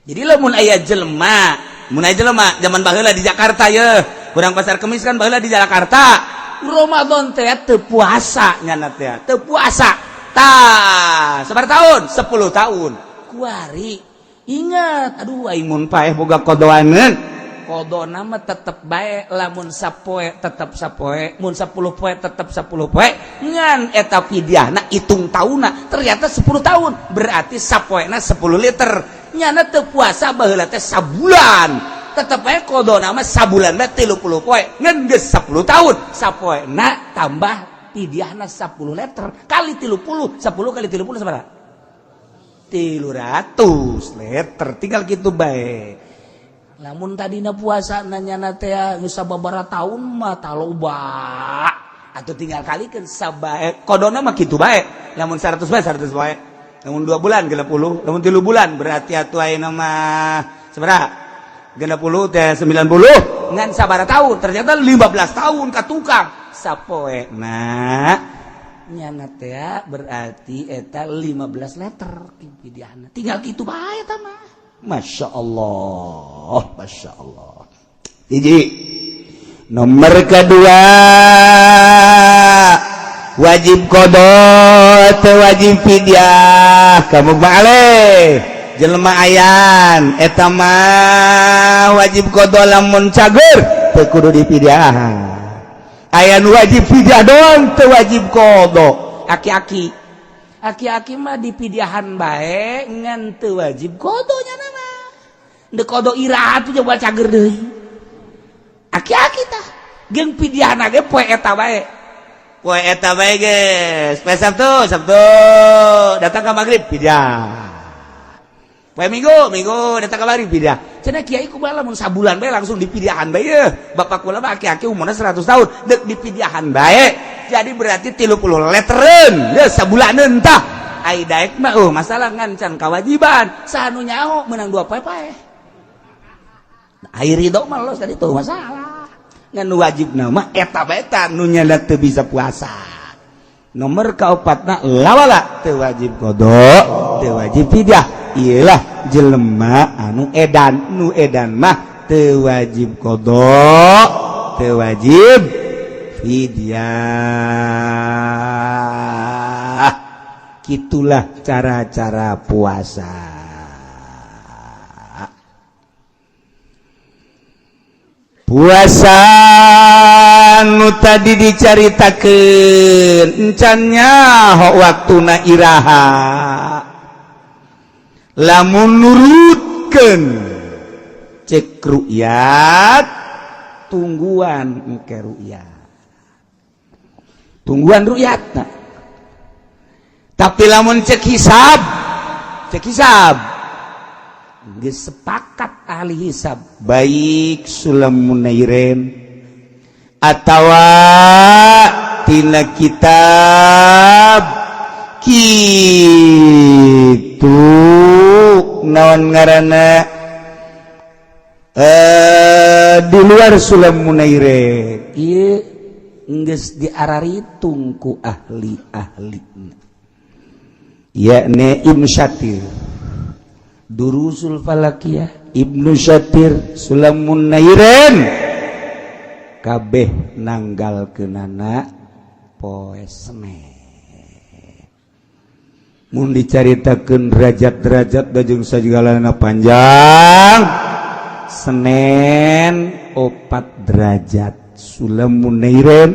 Jadi lamun aya jelema, mun aya jelema zaman baheula di Jakarta ya. Kurang Pasar Kemis kan baheula di Jakarta. Ramadan teh teu puasa nyana teh, teu puasa. Tah, sabaraha tahun? 10 tahun. Kuari ingat, aduh, aing mun paeh boga qodoaneun. Qodona mah tetep bae, lamun sapoe tetep sapoe, mun 10 poe tetep 10 poe, ngan eta fidyahna hitung taunna ternyata 10 tahun, berarti sapoena 10 liter. Nyana teu puasa baheula teh sabulan, tetep bae qodona mah sabulan mah 30 poe, ngan geus 10 tahun sapoena tambah fidyahna 10 liter kali 30, 10 kali 30 sabaraha? 300 liter. Tinggal gitu bae. Lamun tadina puasa nanya teh geus sababaraha tahun mah taloba atau tinggal kalikeun sabae. Qodona mah kitu bae, lamun 100 bae 100 bae, lamun 2 bulan 60, lamun 3 bulan berarti atuh ayeuna mah sabaraha? 60 teh 90. Ngan sabaraha tahun? Ternyata 15 tahun ka tukang sapoe. Nah, nyana teh berarti eta 15 liter fidyahna, tinggal kitu bae eta mah. Masya Allah, Masya Allah. Hiji. Nomor kedua, wajib qodo teu wajib fidyah kamu balik jelema ayan eta mah wajib qodo lamun cager teu kudu difidyah. Aya nu wajib fidyah doang, teu wajib qodo, aki-aki. Aki-aki mah dipidyahan bae ngan teu wajib qodonya nama. Dek qodo iraha tuh coba cager deui. Aki-aki tah jeung pidyahna ge poe eta bae. Poe eta bae geus. Poe Sabtu, Sabtu datang ka maghrib pidyah. Poe Minggu, Minggu datang ka maghrib pidyah. Cenah kiai kumaha lamun sabulan bae langsung dipidyahan bae ye. Bapak kula mah aki-aki umurna 100 tahun, dek dipidyahan bae. Jadi berarti 30 leteren, geus sabulaneun tah. Ai daek mah masalah ngan can kewajiban. Saha nu nyaho menang dua poe pae. Ai ridho mah los tadi tuh masalah. Ngan wajib nama eta bae ta nu nyana teu bisa puasa. Nomor kaopatna lawala teu wajib qodho, teu wajib fidyah. Iyalah jelema anu edan, nu edan mah teu wajib qodho, teu wajib fidyah. Gitulah cara-cara puasa. Puasa nu tadi dicaritakeun encan nyaho waktuna iraha. Lamun nurutkeun cek rukyat, tungguan engke rukyat, tungguan rukyat. Tapi lamun cek hisab, cek hisab geus sepakat ahli hisab, baik Sulam Munairin atawa tina kitab kitu naon ngaranna, di luar Sulam Munairin ieu geus diararitung ku ahli-ahli, yakni Ibnu Syatir, Durusul Falakiyah, Ibnu Syatir, Sulamun Nairin, kabeh nanggal kenana poe Senen. Mun dicaritakeun derajat-derajat jeung sagalana panjang, Senen 4 derajat. Sulamun Nairin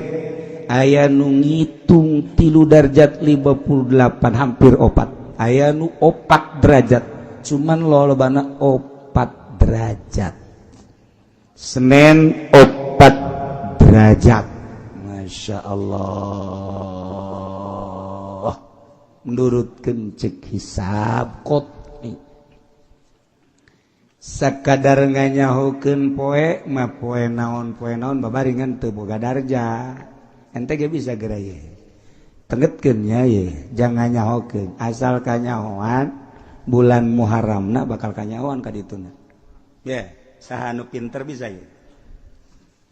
aya nu ngitung 3 derajat 58, hampir 4, aya nu 4 derajat, cuman lolobana 4 derajat. Senin 4 derajat. Masya Allah, menurut cek hisab qot'i sakadar nganyahokeun poe mah, poe naon, poe naon babaringan teu boga darja. Ente ge bisa geura ye tengetkeun nya ye, jangan nyahokeun asal kanyahoan bulan Muharramna bakal kanyahoan ka dituna ye. Saha nu pinter bisa ye?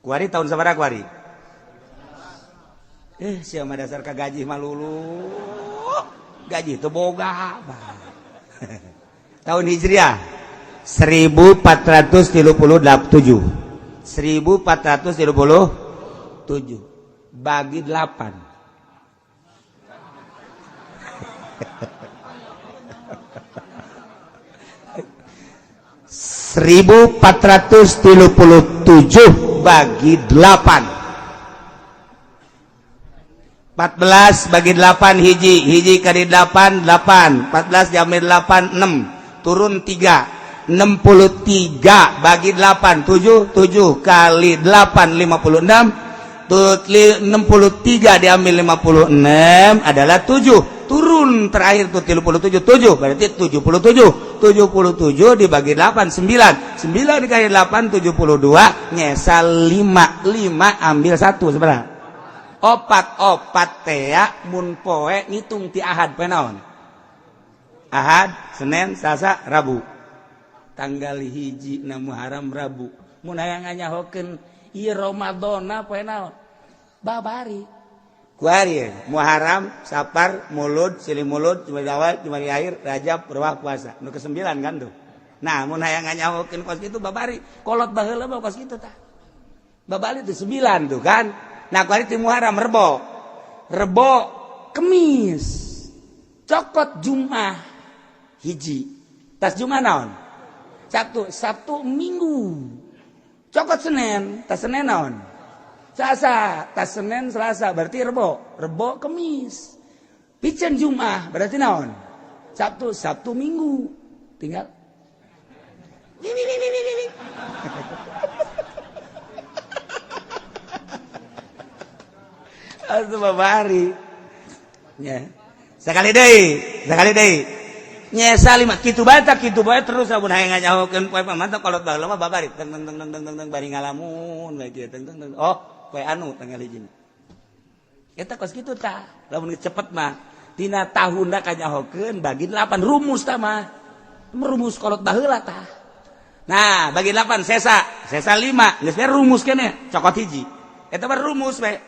Kuari tahun sabaraha kuari? Siapa dasar ka gaji mah lulu gaji teu boga. Tahun Hijriah 1437. 1437 bagi 8. 1437 bagi 8. 14 bagi 8 hiji, hiji kali 8 8, 14 jamir 8 6, turun 3, 63 bagi 8 7, 7 kali 8 56, 63 diambil 56 adalah 7, turun terakhir tuh 37, 7 berarti 77, 77 dibagi 8 9, 9 dikali 8 72, nyesal 5, 5 ambil 1 seberapa? Opat opat tea mun poe ngitung ti Ahad poe naon? Ahad, Senin, Selasa, Rabu. Tanggal 1 na Muharram Rabu. Mun hayang nganyahokeun ieu Ramadana poe naon? Babari. Kuari Muharram, Sapar, Mulud, Silih Mulud, Jumadil Awal, Jumadil Akhir, Rajab, Ruwah, puasa. Nu ke-9 kan tuh. Nah, mun hayang nganyahokeun kos kitu babari. Kolot baheula mah kos kitu tah. Babari tuh 9 tuh kan. Nah, kuari ti Muharram Rebo. Rebo Kemis. Cokot Jumat hiji. Tas Jumat naon? Sabtu, Sabtu Minggu. Cokot Senin, tas Senin naon? Selasa, tas Senin Selasa berarti Rebo, Rebo Kemis. Piceun Jumat berarti naon? Sabtu, Sabtu Minggu. Tinggal Atuh babari. Ya. Sekali deui, sekali deui. Nyesa lima kitu bae tah kitu bae terus amun hayang nganyahokeun poe mantap kolot baheula mah babari teng teng teng teng teng teng bari ngalamun bae kieu teng teng teng. Oh, poe anu tanggal hiji. Eta kos kitu tah. Lamun cepet mah tina tahunna kanyahokeun bagi 8 rumus tah mah. Rumus kolot baheula tah. Nah, bagi 8 sesa, sesa 5, geus rumus keneh cokot hiji. Eta mah rumus we.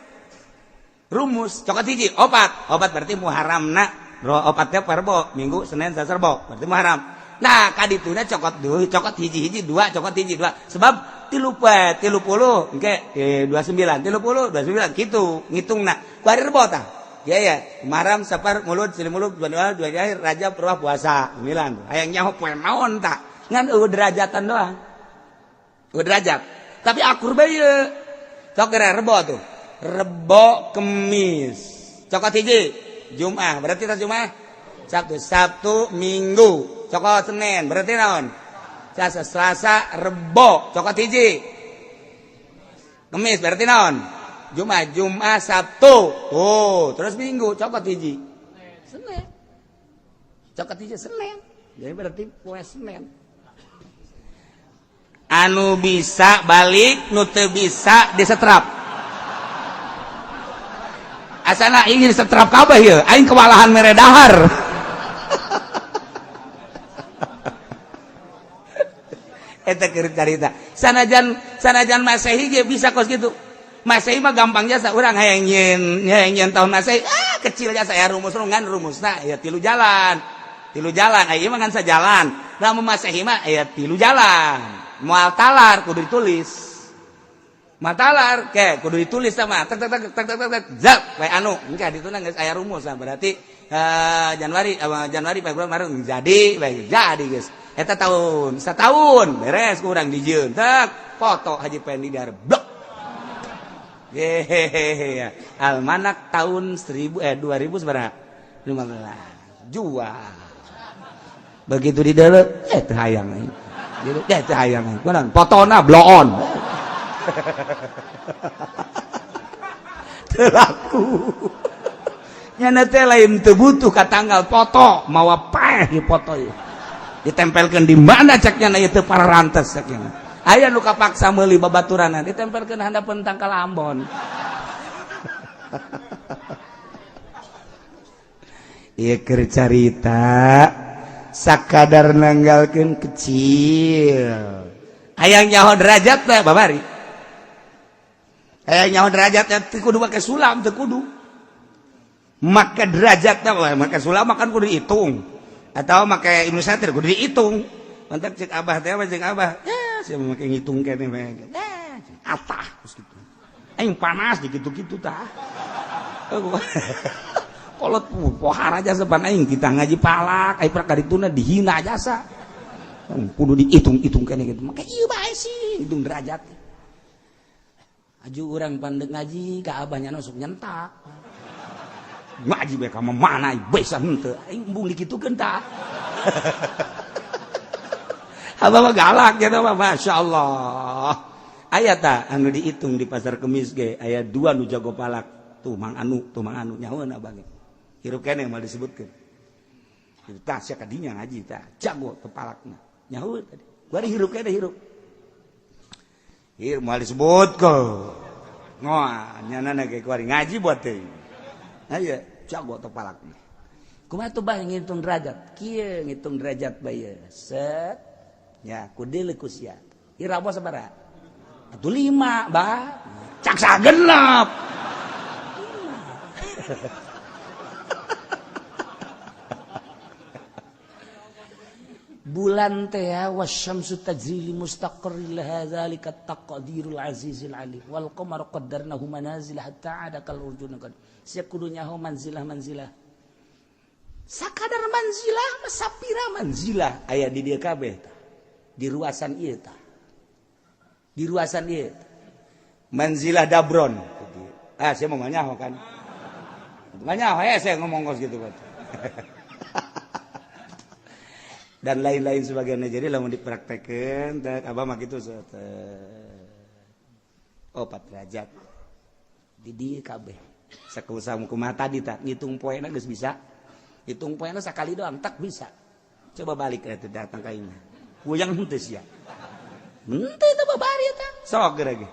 Rumus cokot hiji opat, opat berarti Muharramna ro opatnya Rebo, Minggu, Senin, Selasa, Rebo berarti Muharram. Nah kadituna cokot dua, cokot hiji-hiji dua, cokot hiji dua, sebab tilu poe 30 engke 29, 30 29 kitu ngitungna. Kuari Rebo tah. Ya ya, Muharram, Sapar, Mulud, Silih Mulud, dua dua akhir, Rajab, Ruwah, puasa 9. Hayang nyaho poe naon tah? Ngan eueuh derajatan doang. Eueuh derajat. Tapi akur bae ieu. Sok Rebo tuh. Rebo Kemis cokot hiji Jumat berarti tas Jumat Sabtu, Sabtu Minggu cokot Senin berarti naon? Selasa, Selasa Rebo cokot hiji Kemis berarti naon? Jumat, Jumat Sabtu tuh terus Minggu cokot hiji Senin cokot hiji Senin jadi berarti poe Senin anu bisa balik nu teu bisa disetrap. Asana ingin setrap kabeh ieu aing kewalahan mere dahar. Eta keur carita. Sanajan sanajan Masehi ge bisa kos kitu. Masehi mah gampang jasa urang hayang nyieun tahun Masehi ah kecil jasa ya rumus ngan rumusna ya tilu jalan. Tilu jalan aya mah ngan sajalan. Lamun Masehi mah aya tilu jalan. Moal talar kudu ditulis. Matalar ke kudu ditulis sama tek tek tek tek tek tek zap we anu engke dituna geus aya rumus lah berarti Januari Januari Februari Maret jadi bae jadi geus eta tahun setahun beres kurang dijieun tek foto Haji Pendi di blok hehehe almanak tahun 2000 15 jual begitu di dalam teu hayang aing teu hayang aing kunaon fotona bloon. Telaku nyana teh lain teu butuh ka tanggal foto mawa paeh di foto ieu ditempelkeun di mana cek nyana ieu teu pararantes cek nyana aya nu kapaksa meuli babaturanna ditempelkeun handapeun tangkal Ambon. Ieu keur carita sakadar nanggalkeun kecil hayang nyaho derajat teh babari. Nyaho derajatnya teu kudu make sulam teu kudu make derajatnya make sulam makan kudu dihitung atau make Ibnu Satir kudu dihitung. Mantap cek abah teh cek abah ya sia make ngitung keneh bae. Atah terus gitu. Aing panas di gitu-gitu tah. Kolot pohara jasa pan aing kita ngaji palak, aing prak karituna dihina jasa. Kudu dihitung-hitung kene gitu. Maka ieu bae sih hitung derajat. Aju urang pandek ngaji ka abahnya sok nyentak. Ngaji bae ka mana bisa henteu. Aing embung dikitukeun tah. Abah mah galak gitu mah, Masya Allah. Aya tah anu dihitung di pasar Kemis ge, aya dua nu jago palak. Tuh mang anu, tuh mang anu nyahoeun abah ge. Hirup keneh moal disebutkeun. Itu tah sia kadinya ngaji tah, jago teu palakna. Nyahoeun tadi. Kuari hirup keneh hirup. Hirup moal disebutkeun. Ngoa nyana ge kuari ngaji buat teh. Aya jago teu palakna. Kumaha tuh bah ngitung derajat? Kieu ngitung derajat bae. Set. Ya, kudu ku sia. Ira apa sabaraha? Atuh 5, bah. Cak sagenep. Bulan teh wasyamsu tajri li mustaqarrin laha zalika taqdirul azizil alim wal qamaru qaddarnahu manazil hatta ada kal urjun qad. Sia kudu nyaho manzilah manzilah. Sakadar manzilah mah sapira manzilah aya di dieu kabeh tah. Di ruasan ieu tah. Di ruasan ieu. Manzilah dabron. Ah, saya mau nyaho kan. Nyaho ya saya ngomong kos gitu kan. Dan lain-lain sebagainya. Jadi lamun dipraktekeun teh abah mah kitu oh 4 derajat. Di dieu kabeh. Sakusaha kumaha tadi tah ngitung poena geus bisa. Hitung poena sakali doang tak bisa. Coba balik eta datang ka imah. Goyang henteu sia. Henteu eta babari eta. Sok geura ge.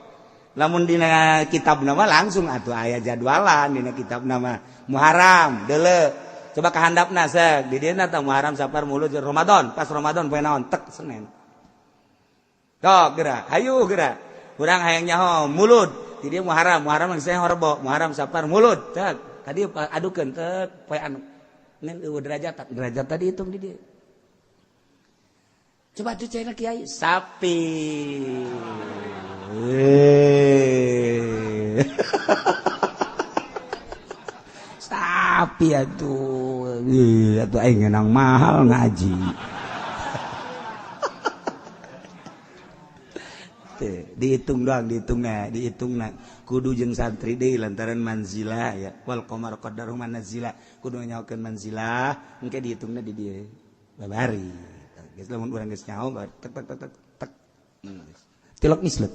Lamun dina kitab nama langsung atuh aya jadwalan dina kitab nama Muharram deuleu. Coba kahandapna sek di dieu tah Muharram Safar Mulud Ramadan, pas Ramadan poe naon tek Senin. Sok geura, hayu geura. Urang hayang nyaho Mulud, di dieu Muharram, Muharram geus Rebo, Muharram Safar Mulud tek. Tadi adukeun tek poe anu. Ngan eueuh derajat, derajat tadi hitung di dieu. Coba tuh cari kiai sapi. Sapi atuh. Atuh aing nang mahal ngaji. Dihitung doang, dihitungna, dihitungna. Kudu jeung santri deui lantaran manzilah ya. Wal qamar qaddaru manazila. Kudu nyaokeun manzilah, engke dihitungna di dieu. Babari. Geus lamun urang geus nyaho tek tek tek tek tek. Tilok mislet.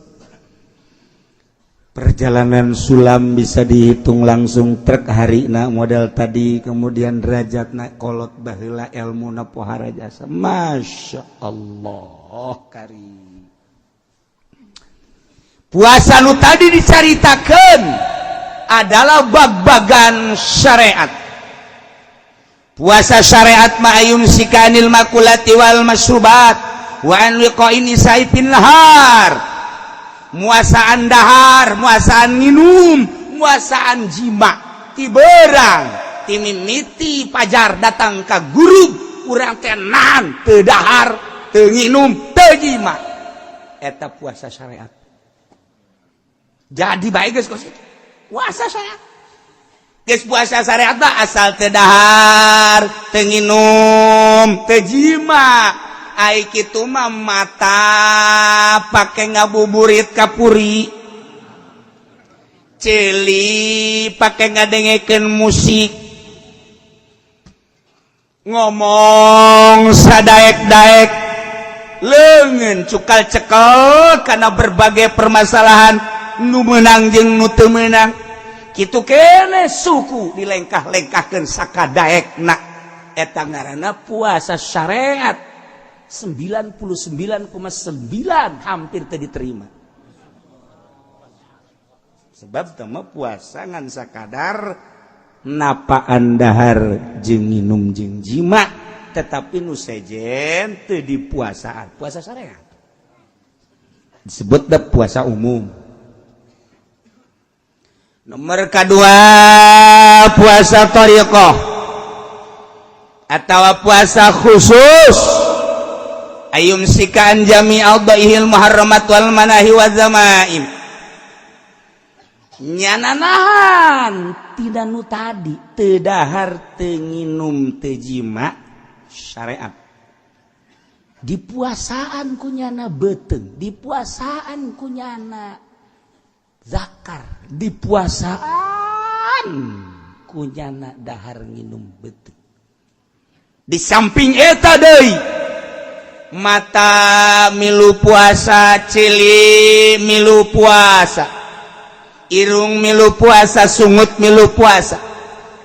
Perjalanan sulam bisa dihitung langsung truk harina modal tadi, kemudian derajatna kolot baheula elmuna pohara jasa. Masya Allah kari. Puasa nu tadi dicaritakeun adalah bag-bagan syariat. Puasa syariat ma'ayum sikanil makulati wal masrubat wa an liqa'in saifin nahar. Muasaan dahar, muasaan minum, muasaan jima, ti berang, ti mimiti pajar datang ka guru, urang teh nahan, teu dahar, teu nginum, teu jima. Eta puasa syariat. Jadi bae geus kos itu. Puasa syariat. Geus puasa syariat mah asal teu dahar, teu nginum, teu jima. Ai kitu mah mata pake ngabuburit kapuri, ceuli pake ngadengekeun musik, ngomong sadaek-daek, leungeun cukal cekel karena berbagai permasalahan nu meunang jeung nu teu meunang. Kitu kene suku dilengkah-lengkahkeun sakadaekna. Eta ngaranna puasa syariat. 99,9 hampir teu diterima. Sebab teu mah puasa ngan sakadar napaan dahar jeung nginum jeung jima, tetapi nu sejen teu dipuasaan. Puasa syariat disebut da puasa umum. Nomor kedua puasa thariqah atau puasa khusus. Ayum sikaan jami al-baihil muharramat wal manahi wa zamaim. Nyana nahan tina nu tadi, teu dahar, teu nginum, teu jima syariat. Dipuasaan ku nyana beuteung, dipuasaan ku nyana zakar, dipuasaan ku nyana dahar nginum beuteung. Di samping eta deui, mata milu puasa, ceuli milu puasa, irung milu puasa, sungut milu puasa,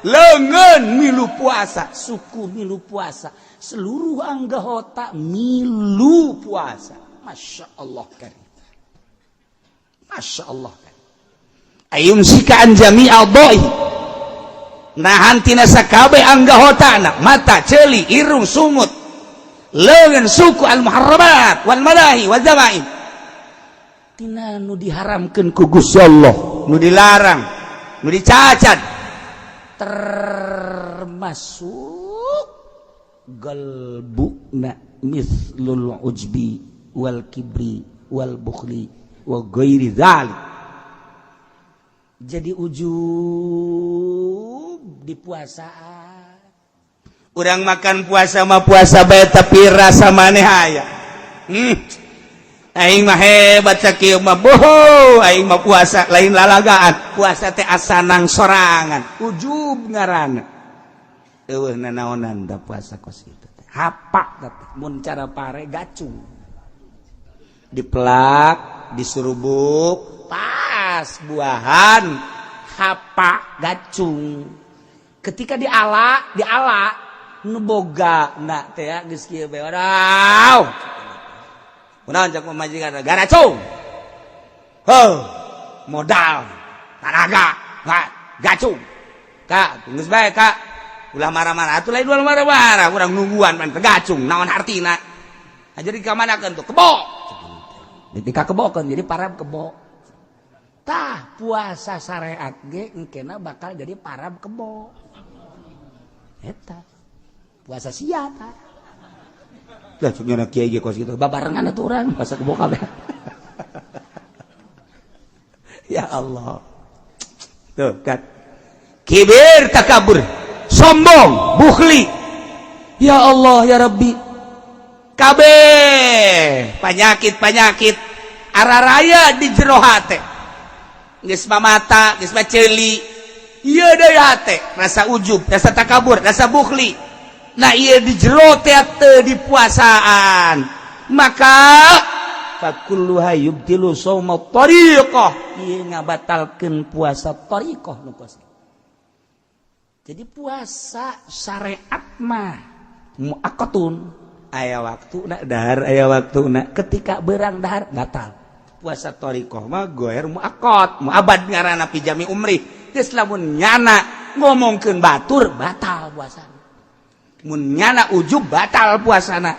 leungeun milu puasa, suku milu puasa, seluruh anggota milu puasa. Masya Allah karim, Masya Allah karim. Ayyumsika an jami' a'dha'i, nahan tina sakabeh anggotana, mata, ceuli, irung, sungut, leungeun, suku, al muharramat wal malahi wal dzamaim, tina nu diharamkeun ku Gusti Allah, nu dilarang, nu dicacat, termasuk galbuna mislul ujbi wal kibri wal bukhli wa ghairi dzalik. Jadi ujub di puasaan. Urang makan puasa mah puasa bae, tapi rasa maneh aya. Aing mah hebat sakieu mah, boho, aing mah puasa lain lalagaan, puasa teh asanang sorangan. Ujub ngaranna. Eueuh nanaonan da puasa kos kitu teh. Hapak teh mun cara pare gacung. Dipelak, disurubuk, pas buahan hapak gacung. Ketika diala, diala nu boga na teh geus kieu bae. Wadaw. Kunaon cak pamajikan garacung. Heuh, modal, tanaga, gacung. Kak, geus bae, Kak. Ulah marah-marah atuh, lain ulah marah-marah, urang nungguan pan gacung, naon hartina. Nah, jadi kamanakeun tuh? Kebo. Ketika kebokeun jadi parab kebo. Tah, puasa syariat ge engkena bakal jadi parab kebo. Eta. Puasa sia tah. Lah, cuk kiai ge kos kitu, babarengan atuh urang puasa kebo kabeh. Ya Allah. Tuh kan. Kibir, takabur, sombong, bukhli. Ya Allah, ya Rabbi. Kabeh penyakit-penyakit araraya di jero hate. Geus mah mata, geus mah ceuli. Ieu deui hate, rasa ujub, rasa takabur, rasa bukhli. Nah, ieu di jero teh teu dipuasaan. Maka fakulluha yubtilu shauma tariqah. Ieu ngabatalkeun puasa tariqah nu kos. Jadi puasa syariat mah muaqqatun, aya waktu nak dahar, aya waktu nak ketika berang dahar batal. Puasa thariqah mah goer muaqqat, muabad ngaranna, fi jami umri. Geus lamun nyana ngomongkeun batur, batal puasana. Mun nyana ujub, batal puasana.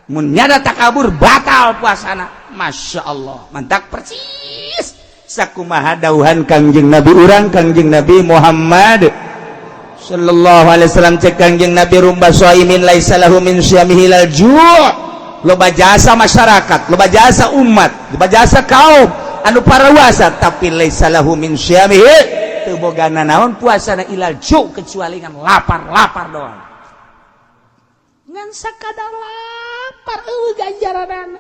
Mun nyana takabur, batal puasana. Masya Allah, mantak persis sakumaha dauhan Kangjeng Nabi urang, Kangjeng Nabi Muhammad sallallahu alaihi wasallam. Cek Kangjeng Nabi, "Rubba shaimin laisa lahu min syamihi ilal ju'." Loba jasa masyarakat, loba jasa umat, loba jasa kaum anu parawasa, tapi laisa lahu min syamihi, teu boga nanaon puasana, ilal ju', kecuali ngan lapar-lapar doang, ngan sakadar lapar, eueuh ganjaranana.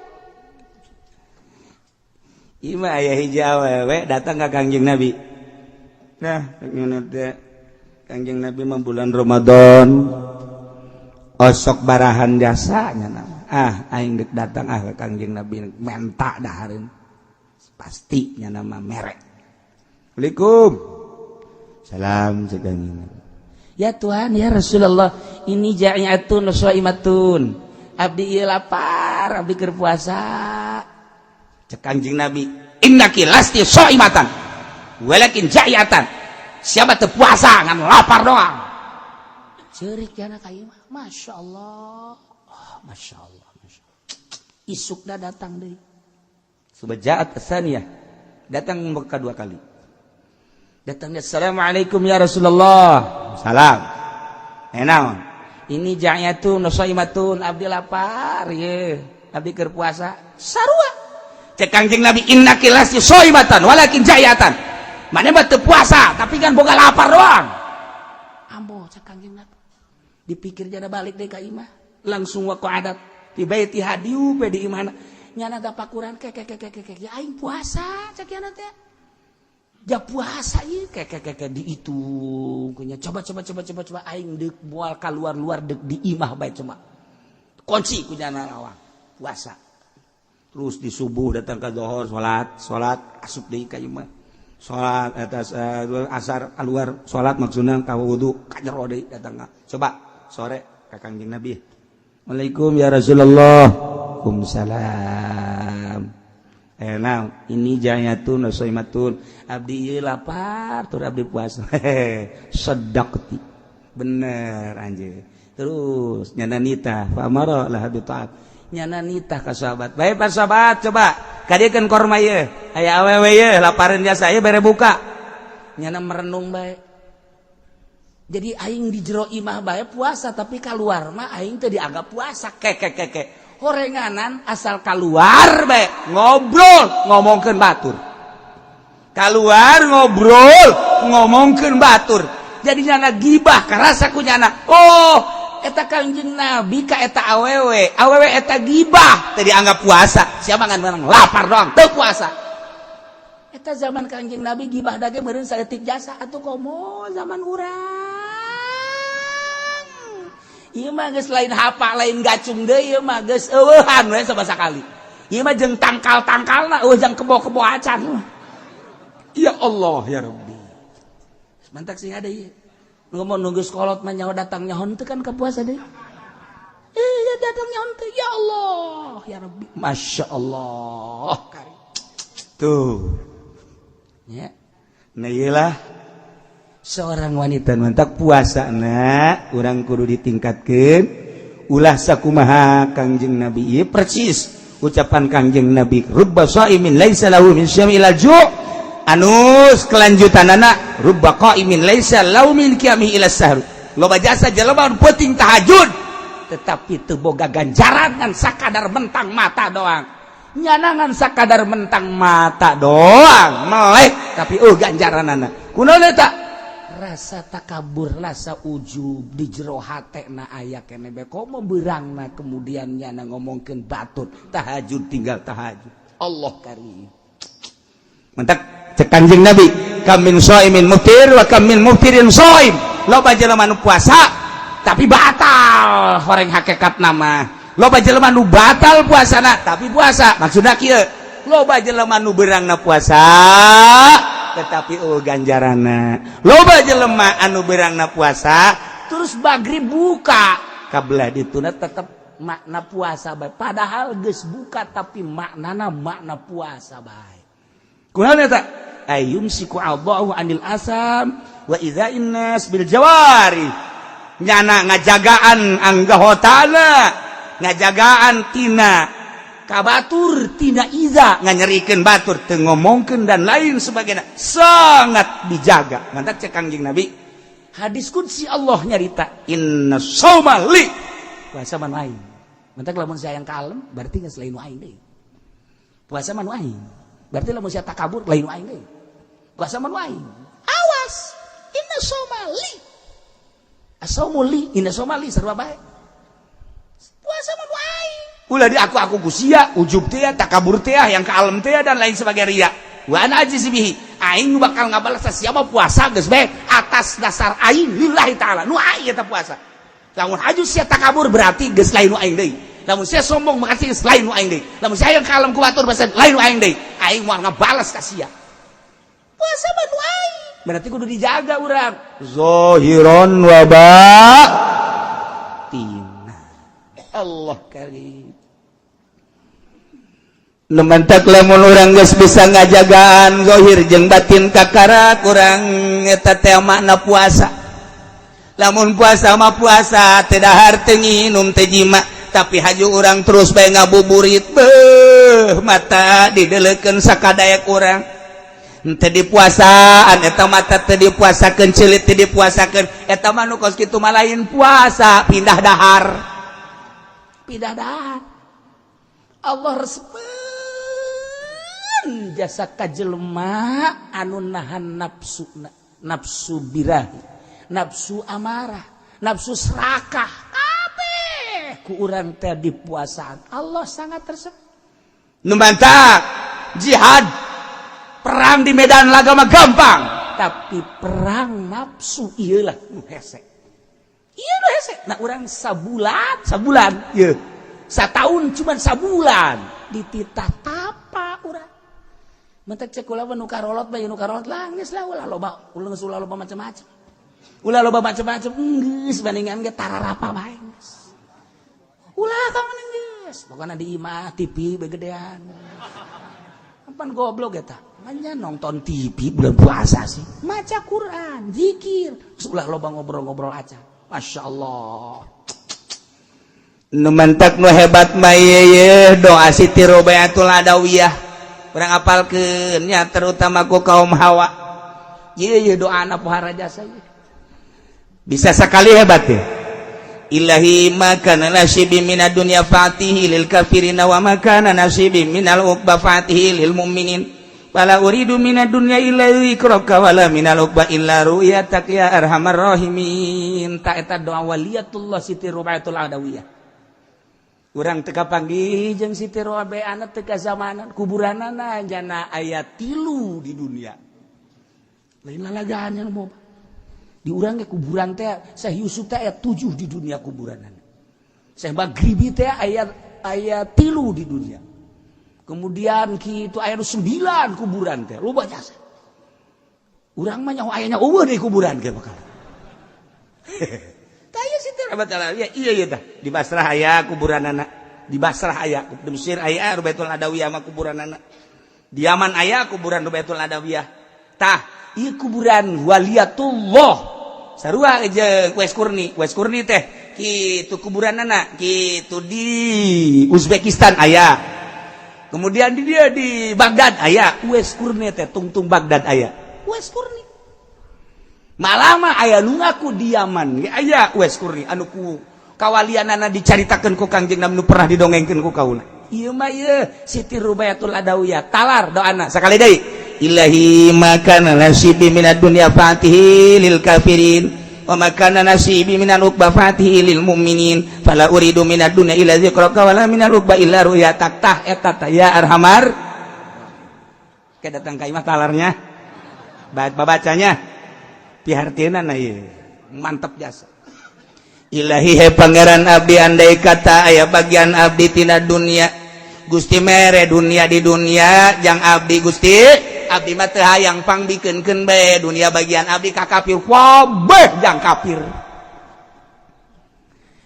Ieu mah aya hiji awewe datang ka Kangjeng Nabi. Nah, teh Kangjeng Nabi mah bulan Ramadan osok barahan jasanya nama. Ah, aing dek datang ah ke Kangjeng Nabi menta dahareun. Pasti nya nama merek. Assalamualaikum. Salam, cek Kangjeng Nabi. Ya Tuhan, ya Rasulullah, ini ja'iatun shaimatun. Abdi ieu lapar, abdi keur puasa. Cek Kangjeng Nabi, "Innaki lasti shaimatan. Walakin ja'iatan." Siapa teu puasa, ngan lapar doang. Ceurik jana ka ieu mah. Masya Allah. Oh, Masya Allah. Masya Allah. Isukna datang deui. Subajaat tsaniyah. Datang kedua kali. Datangnya, "Assalamualaikum ya Rasulullah." "Salam." "Naon?" "Ini ja'yatun shaimatun, abdi lapar ye. Abdi keur puasa." Sarua. Cek Kangjeng Nabi, "Innaki lasti shaimatan walakin ja'yatan." Mana mah teu puasa, tapi kan boga lapar doang. Ambo, cek Kangjeng Nabi. Dipikir jana balik deh ka imah. Langsung waqa'adat fi baitiha, diuk we di imahna. Nyana tapakuran ke ke ke ke ke, ya aing puasa, cek nyana teh. Ja puasa ieu ke ke ke ke, dihitung kunya, coba coba coba coba coba, aing deuk moal keluar-luar, deuk di imah bae, cuma kunci ku nyana lawang, puasa. Terus di subuh datang ke zohor, salat salat, asup deui ka imah, salat atas asar, keluar salat, maksudna ka wudu, ka jero deui datang. Coba sore ka Kangjeng Nabi, "Assalamualaikum ya Rasulullah." "Waalaikumsalam." Eh, nah ini jayatun soimatun, abdi ieu lapar tur abdi puasa. "Sadaqti, bener anjir." Terus nyana nitah, fa amara laha bi ta'at, nyana nitah ka sahabat, "Baik, Pak sahabat, coba kadiekeun korma ieu, aya awewe ieu lapareun jasa ieu, bere buka." Nyana merenung bae. Jadi aing di jero imah bae puasa, tapi keluar mah aing teu dianggap puasa. Ke ke ke ke, horenganan asal keluar bae ngobrol ngomongkeun batur, keluar ngobrol ngomongkeun batur, jadi nyana gibah karasa ku nyana. Oh, eta Kangjeng Nabi ka eta awewe, awewe eta gibah teu dianggap puasa. Siapa ngan menang lapar doang teu puasa. Eta zaman Kangjeng Nabi gibah dage meureun saeutik jasa. Atuh komo zaman urang ieu mah geus lain hapa, lain gacung deui, ieu mah geus eueuhan we sama sakali. Ieu mah jeung tangkal-tangkalna eueuh, jang kebo-kebo acan. Ya Allah ya Rabbi, mantak sih ada ieu ngomong nunggu sekolot mah nyawa datang nyaho teu kan ke puasa deui. Eh, ya datang nyaho teu. Ya Allah ya Rabbi, Masya Allah. Tuh ya, nah iyalah seorang wanita mantak puasa na urang kudu ditingkatkan, ulah sakumaha Kangjeng Nabi ieu. Persis ucapan Kangjeng Nabi, "Rubba shaimin laisa lahu min syami ila ju'." Anus kelanjutan anak, "Rubba qaimin laisa lahu min qiyamihi ila sahur." Loba jasa jelema nu penting tahajud, tetapi teu boga ganjaran, ngan sakadar mentang mata doang. Nyanangan sakadar mentang mata doang melek, tapi oh ganjaran anak kunaon eta? Rasa takabur, rasa ujub di jero hate na aya kene bae. Komo beurangna kemudian nyana ngomongkeun batur, tahajud tinggal tahajud. Allah karim. Mentak cek Kanjeng Nabi, "Kam min shaimin muftir wa kam min muftirin shaim." Loba jelema nu puasa tapi batal horeng hakikat nama, loba jelema nu batal puasana tapi puasa. Maksudna kieu, loba jelema nu beurangna puasa tetapi oh ganjarana, loba jelema anu beurangna puasa terus magrib buka, kabelah dituna tetep makna puasa bae, padahal geus buka tapi maknana makna puasa bae. Kunaon eta? Ayumsiku Allahu anil asam wa idza'in nas bil jawari. Nyana ngajagaan anggahotana, ngajagaan tina kabatur, tina iza, nganyerikeun batur, teu ngomongkeun dan lain sebagainya, sangat dijaga. Mantak cek Kangjeng Nabi, hadis qudsi, Allah nyarita, "Inna shauma li," puasa mah aing. Mantak lamun saya yang kalem berarti geus lain aing deui. Puasa mah aing, berarti lamun sia takabur lain aing deui. Puasa mah aing, awas. "Inna shauma li," asaumu li, "Inna shauma li," sarua bae. Puasa mah aing, ulah di aku ku sia, ujub teh, takabur teh, yang kalem teh, dan lain sebagai ria. "Wa ana ajzi bihi," aing bakal ngabalas siapa. Puasa geus bae atas dasar aing lillahi taala, nu aing eta puasa. Lamun haju sia takabur berarti geus lain nu aing deui. Lamun sia sombong makasih geus lain nu aing deui. Lamun sia yang kalem ku batur bahasa lain nu aing deui. Aing moal ngabalas ka sia. Puasa mah nu aing, berarti kudu dijaga urang zahiron wa batina. Allah karim. Mantak lamun urang geus bisa ngajagaan zahir jeung batin, kakara kurang eta teh makna puasa. Lamun puasa mah puasa, teu dahar, teu nginum, teu jima, tapi haju urang terus bae ngabuburit, beuh, mata dideleukeun sakadaek urang teu dipuasaan eta, mata teu dipuasakeun, celit teu dipuasakeun, eta mah nu kos kitu mah lain puasa, pindah dahar, pindah dahar. Allah resep Sieun jasa ka jelema anu nahan nafsu, nafsu birahi, nafsu amarah, nafsu serakah kabeh ku urang teh dipuasaan. Allah sangat resep. Nu mantak jihad, perang di medan laga mah gampang, tapi perang nafsu iyalah nu hese, iya nu hese. Nah, urang sabulan, sabulan ieu, satahun cuman sabulan dititah tapa urang. Mentek cek kula mah nu karolot bae, nu karolot lah geus lah, ulah loba, ulah geus, ulah loba macam-macam, ulah loba macam-macam, geus bandingan ge tararapa bae geus. Ulah ka mana geus, pokona di imah TV begedean. Pan goblok eta. Manya nonton TV bulan puasa sih. Maca Quran, zikir, geus ulah loba ngobrol-ngobrol aja. Masya Allah. Nu mantak nu hebat mah ye doa Siti Robiatul Adawiyah. Urang apalkeun nya, terutama ku kaum hawa. Ye ye doa anak pohara jasa ye. Bisa sekali hebat ya. Ilahi ma kana nasibi minad dunya fatihi lil kafirina wa ma kana nasibi minal uqba fatihi lil mu'minin. Fala uridu minad dunya illa dzikraka wala minal uqba illa ru'yatak ya arhamar rahimin. Ta eta doa waliyatullah Siti Robiatul Adawiyah. Urang teu kapanggih jeung Siti Robiah, teu kazamanan. Kuburanana jana aya 3 di dunia. Lain lalagaan yang mau di urang ge kuburan teh Syekh Yusuf teh aya 7 di dunia kuburanana. Syekh Maghribi teh aya aya 3 di dunia. Kemudian kitu aya 9 kuburan teh loba jasa. Urang mah nyaho ayanya eueuh di kuburan ge bakal. Tah ieu Siti Robiatul Adawiyah, iya iya tah. Di Basrah aya kuburanana. Di Basrah aya, di Mesir aya Robiatul Adawiyah mah kuburanana. Di Yaman aya kuburan Robiatul Adawiyah. Tah, ieu kuburan waliyatullah sarua jeung Uwais Qurni. Uwais Qurni teh kitu kuburanana kitu di Uzbekistan aya. Kemudian di dia di Baghdad aya Uwais Qurni teh tungtung Baghdad aya. Uwais Qurni. Malama aya nu ngaku di Yaman ge aya Uwais Qurni anu ku kawalianana dicaritakeun ku Kangjeng Nabi nu pernah didongengkeun ku kaula. Ieu mah ieu Siti Rubayatul Adawiyah talar doana. Sakali deui. Ilahi ma kana nasibi minad dunya fatihi lil kafirin wa ma kana nasibi minal uqba fatihi lil mu'minin fala uridu minad dunya illa dzikraka wala minal uqba illa ru'yatak. Tah eta tah ya arhamar. Ke datang ka imah talarnya. Babacanya pihartieuna ieu mantep jasa. Ilahi he Pangeran abdi, andai kata aya bagian abdi tina dunia, Gusti mere dunia di dunia jang abdi, Gusti abdi mah teu hayang, pangbikeunkeun bae dunia bagian abdi ka kafir kabeh jang kafir.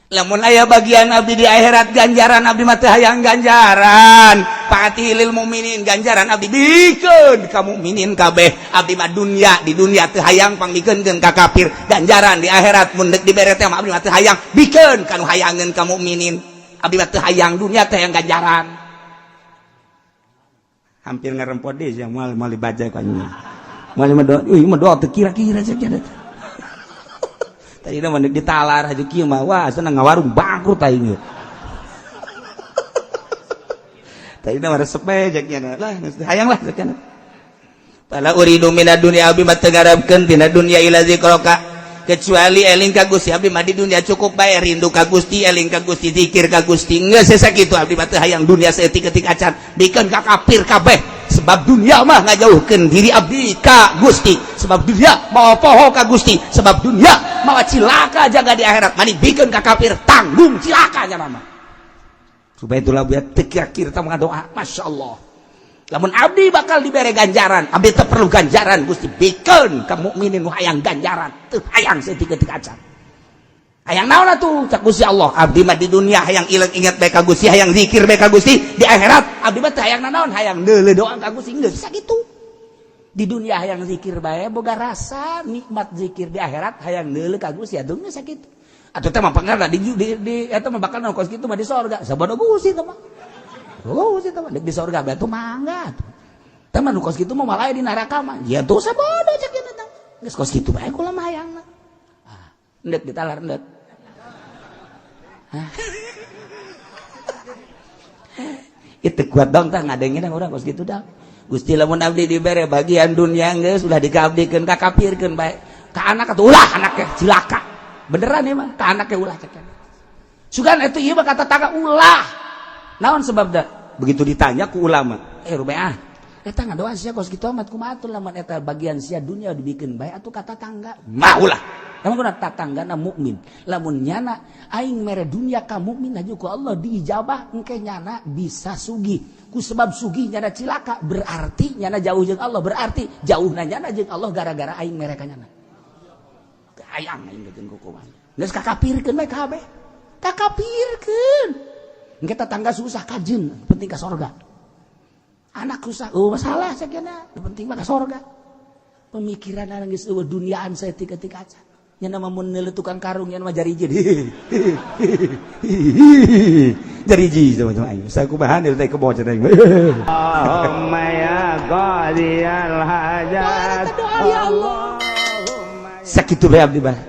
Lamun aya bagian abdi di akhirat ganjaran, abdi mah teu hayang ganjaran, fatihi lil mukminin, ganjaran abdi bikeun ka mukminin kabeh. Abdi mah dunia di dunia teu hayang, pangbikeunkeun ka kafir. Ganjaran di akhirat mun deuk dibere teh mah abdi mah teu hayang, bikeun ka nu hayangeun ka mukminin. Abdi mah teu hayang dunia teh yang ganjaran. Hampir ngerempot deh sih, moal moal dibaca kan moal mah doa euy mah doa teu kira-kira cek teh. Tadi mah ditalar haji kieu mah, wah senang ngawarung bangkrut aing. Tadi mah resep bae cek nya lah, hayang lah cek nya. Fala uridu minad dunya, abdi mah teu ngarepkeun tina dunya illa dzikraka, kecuali eling ka Gusti. Abdi mah di dunia cukup bae rindu ka Gusti, eling ka Gusti, zikir ka Gusti, geus sakitu. Abdi mah teu hayang dunia saeutik-eutik acan, bikeun ka kafir kabeh, sebab dunia mah ngajauhkeun diri abdi ka Gusti, sebab dunia mawa poho ka Gusti, sebab dunia mawa cilaka jaga di akhirat. Mani bikeun ka kafir, tanggung cilaka nya mah. Supaya itulah buat teu kira-kira tah doa. Masya Allah. Lamun abdi bakal dibere ganjaran, abdi teu perlu ganjaran, Gusti, bikeun ka mukminin nu hayang ganjaran, teu hayang saeutik-eutik acan. Hayang naon atuh cak Gusti Allah? Abdi mah di dunia hayang ilang ingat bae ka Gusti, hayang zikir bae ka Gusti. Di akhirat abdi mah teu hayang nanaon, hayang deuleu doa ka Gusti, geus sakitu. Di dunia hayang zikir bae boga rasa nikmat zikir, di akhirat hayang deuleu ka Gusti atuh geus sakitu. Atuh teh mah pangarna di eta mah bakal kos kitu mah di sorga. Sabodo Gusti teh mah. Oh, sih teman di sorga batu mangga tuh. Teman nu kos kitu mah malah di neraka mah. Ya tuh sabodo cek ieu teh. Geus kos kitu bae kula mah hayangna. Ah, endek ditalar endek. Hah. Itu kuat dong tah ngadengin urang kos kitu dah. Gusti, lamun abdi dibere bagian dunia, geus ulah dikaabdikeun, kakapirkeun bae ka anak atuh. Ulah, anaknya cilaka beneran ya mah. Ka anaknya ulah, cek sugan itu ieu mah kata tetangga ulah. Naon sebabna? Begitu ditanya ku ulama, eh rubeah eta ngadoa sia kos kitu amat, kumaha atuh lamun eta bagian sia dunia dibikin bae atuh kata tangga mah ulah? Lamun kuna tatanggana mukmin, lamun nyana aing mere dunia ka mukmin aja ku Allah diijabah, engke nyana bisa sugih. Ku sebab sugih nyana cilaka, berarti nyana jauh jeung Allah, berarti jauh nyana jeung Allah gara-gara aing mere ka nyana. Hayang aing jeung kukuman geus kakapirkeun bae kabeh, kakapirkeun. Engke tetangga susah kajeun, penting ka sorga. Anak susah, oh masalah sakena, penting mah ka sorga. Pemikiran orang geus eueuh duniaan saeutik-eutik aja. Nya nama mun tukang karung nya mah jariji, jariji sama sama aing. Saya kumaha teh kebo cenah aing. Allahumma ya qadiyal hajat. Doa, ya Allah, sakitu bae abdi mah.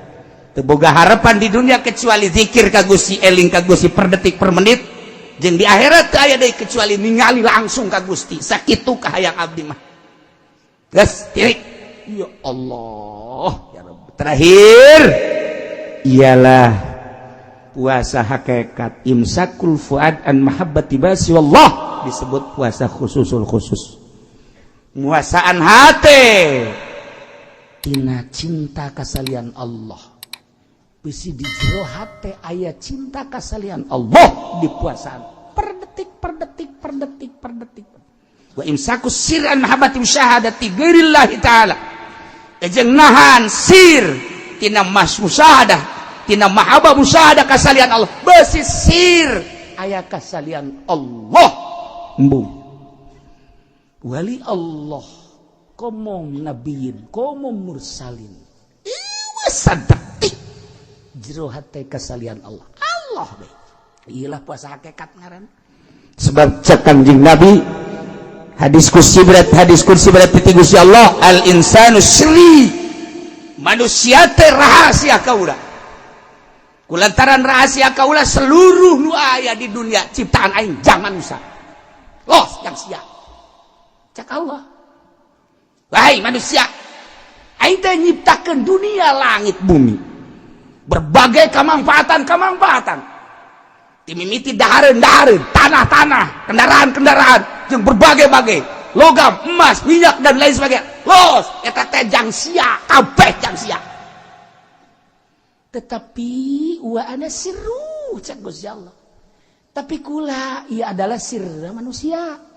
Teu boga harapan di dunia kecuali zikir ka Gusti, eling ka Gusti per detik per menit, jeung di akhirat teu aya deui kecuali ningali langsung ka Gusti. Sakitu kahayang abdi mah, geus titik. Ya Allah, ya Rabb. Terakhir ialah puasa hakikat, imsakul fuad an mahabbati basi wallah, disebut puasa khususul khusus, muasaan hati tina cinta kasalian Allah. Bisi di jero hate aya cinta kasalian Allah, dipuasaan per detik, per detik, per detik, per detik. Wa imsakus sir an mahabbati musyahadati ghairillahi ta'ala, jeung nahan sir tina mas musyahadah, tina mahabbah musyahadah kasalian Allah. Besi sir aya kasalian Allah, embung wali Allah, komo nabiyin, komo mursalin, ieu sadetik jero hate kasalian Allah, Allah be. Iyalah puasa hakikat ngaran. Sebab cek Kanjeng Nabi, hadis kursi berat, hadis kursi berat ti Gusti Allah, al insanu sirri, manusia teh rahasia kaula. Kulantaran rahasia kaula, seluruh nu aya di dunia ciptaan aing jang manusia, los jang sia. Cek Allah, wahai manusia, aing teh nyiptakeun dunia, langit, bumi, berbagai kemanfaatan kemanfaatan, timimiti dahareun dahareun, tanah-tanah, kendaraan-kendaraan, yang berbagai-bagai logam, emas, minyak, dan lain sebagainya, los eta teh jang sia kabeh, jang sia. Tetapi wa ana sirru, cek Gusti Allah, tapi kula ia adalah sirra manusia.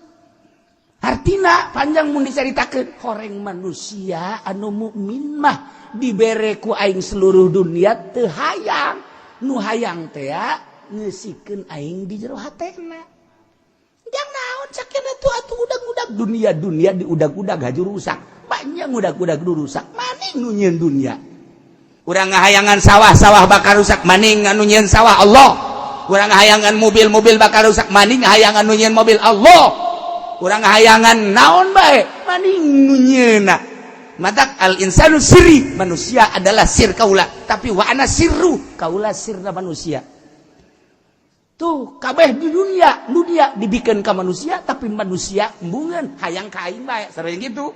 Artina panjang mun dicaritakeun. Horeng manusia anu mukmin mah dibere ku aing seluruh dunia teu hayang, nu hayang teh ngeusikeun aing di jero hatena. Jang naon cakena tuh atuh udag-udag dunia? Dunia di udag-udag haju rusak, banyak udag-udag rusak, maning nu nyieun dunia. Urang ngahayangan sawah-sawah bakal rusak, maning anu nyieun sawah Allah. Urang ngahayangan mobil-mobil bakal rusak, maning hayangan nu nyieun mobil Allah. Urang ngahayangan naon bae, maning nu nyieunna. Matak al insanu sirri, manusia adalah sir kaula, tapi wa ana sirru, kaula sirna manusia. Tuh kabeh di dunia, dunia dibikin ke manusia, tapi manusia embungan hayang ka aing bae, sering gitu.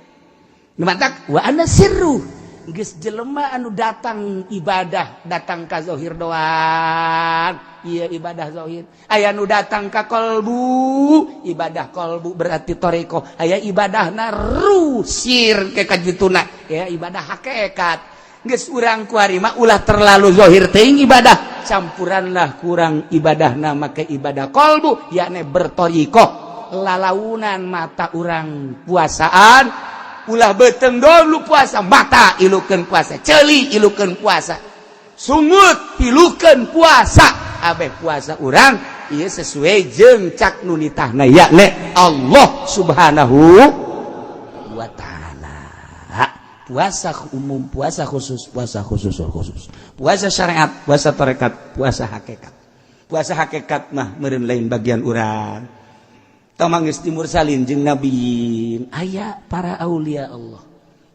Matak wa ana sirru. Geus jelema anu datang ibadah, datang ka zahir doang, iya ibadah zahir. Aya nu datang ka kolbu, ibadah kolbu berarti toreko. Aya ibadah ruh, sir ke kajituna ya, ibadah hakikat. Geus urang kuari mah ulah terlalu zahir teuing ibadah, campuranlah kurang ibadah make ibadah kolbu, yakni bertorikoh. Lalaunan mata urang puasaan, ulah beteng dulu puasa, mata ilukeun puasa, ceuli ilukeun puasa, sungut pilukeun puasa. Abeh puasa urang ieu sesuai jeung cak nu nitahna, yakni Allah Subhanahu wa Ta'ala. Puasa umum, puasa khusus, puasa khusus khusus, puasa syariat, puasa tarekat, puasa hakikat. Puasa hakikat mah meureun lain bagian urang. Tamang geus mursalin jeung nabiin, aya para aulia Allah.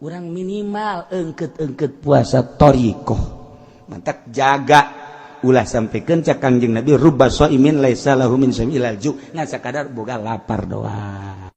Urang minimal engket-engket puasa thoriqoh. Mantak jaga, ulah sampaikan cak Kangjeng Nabi, rubba shaimin laisa lahu min ilal ju, ngan sakadar boga lapar doang.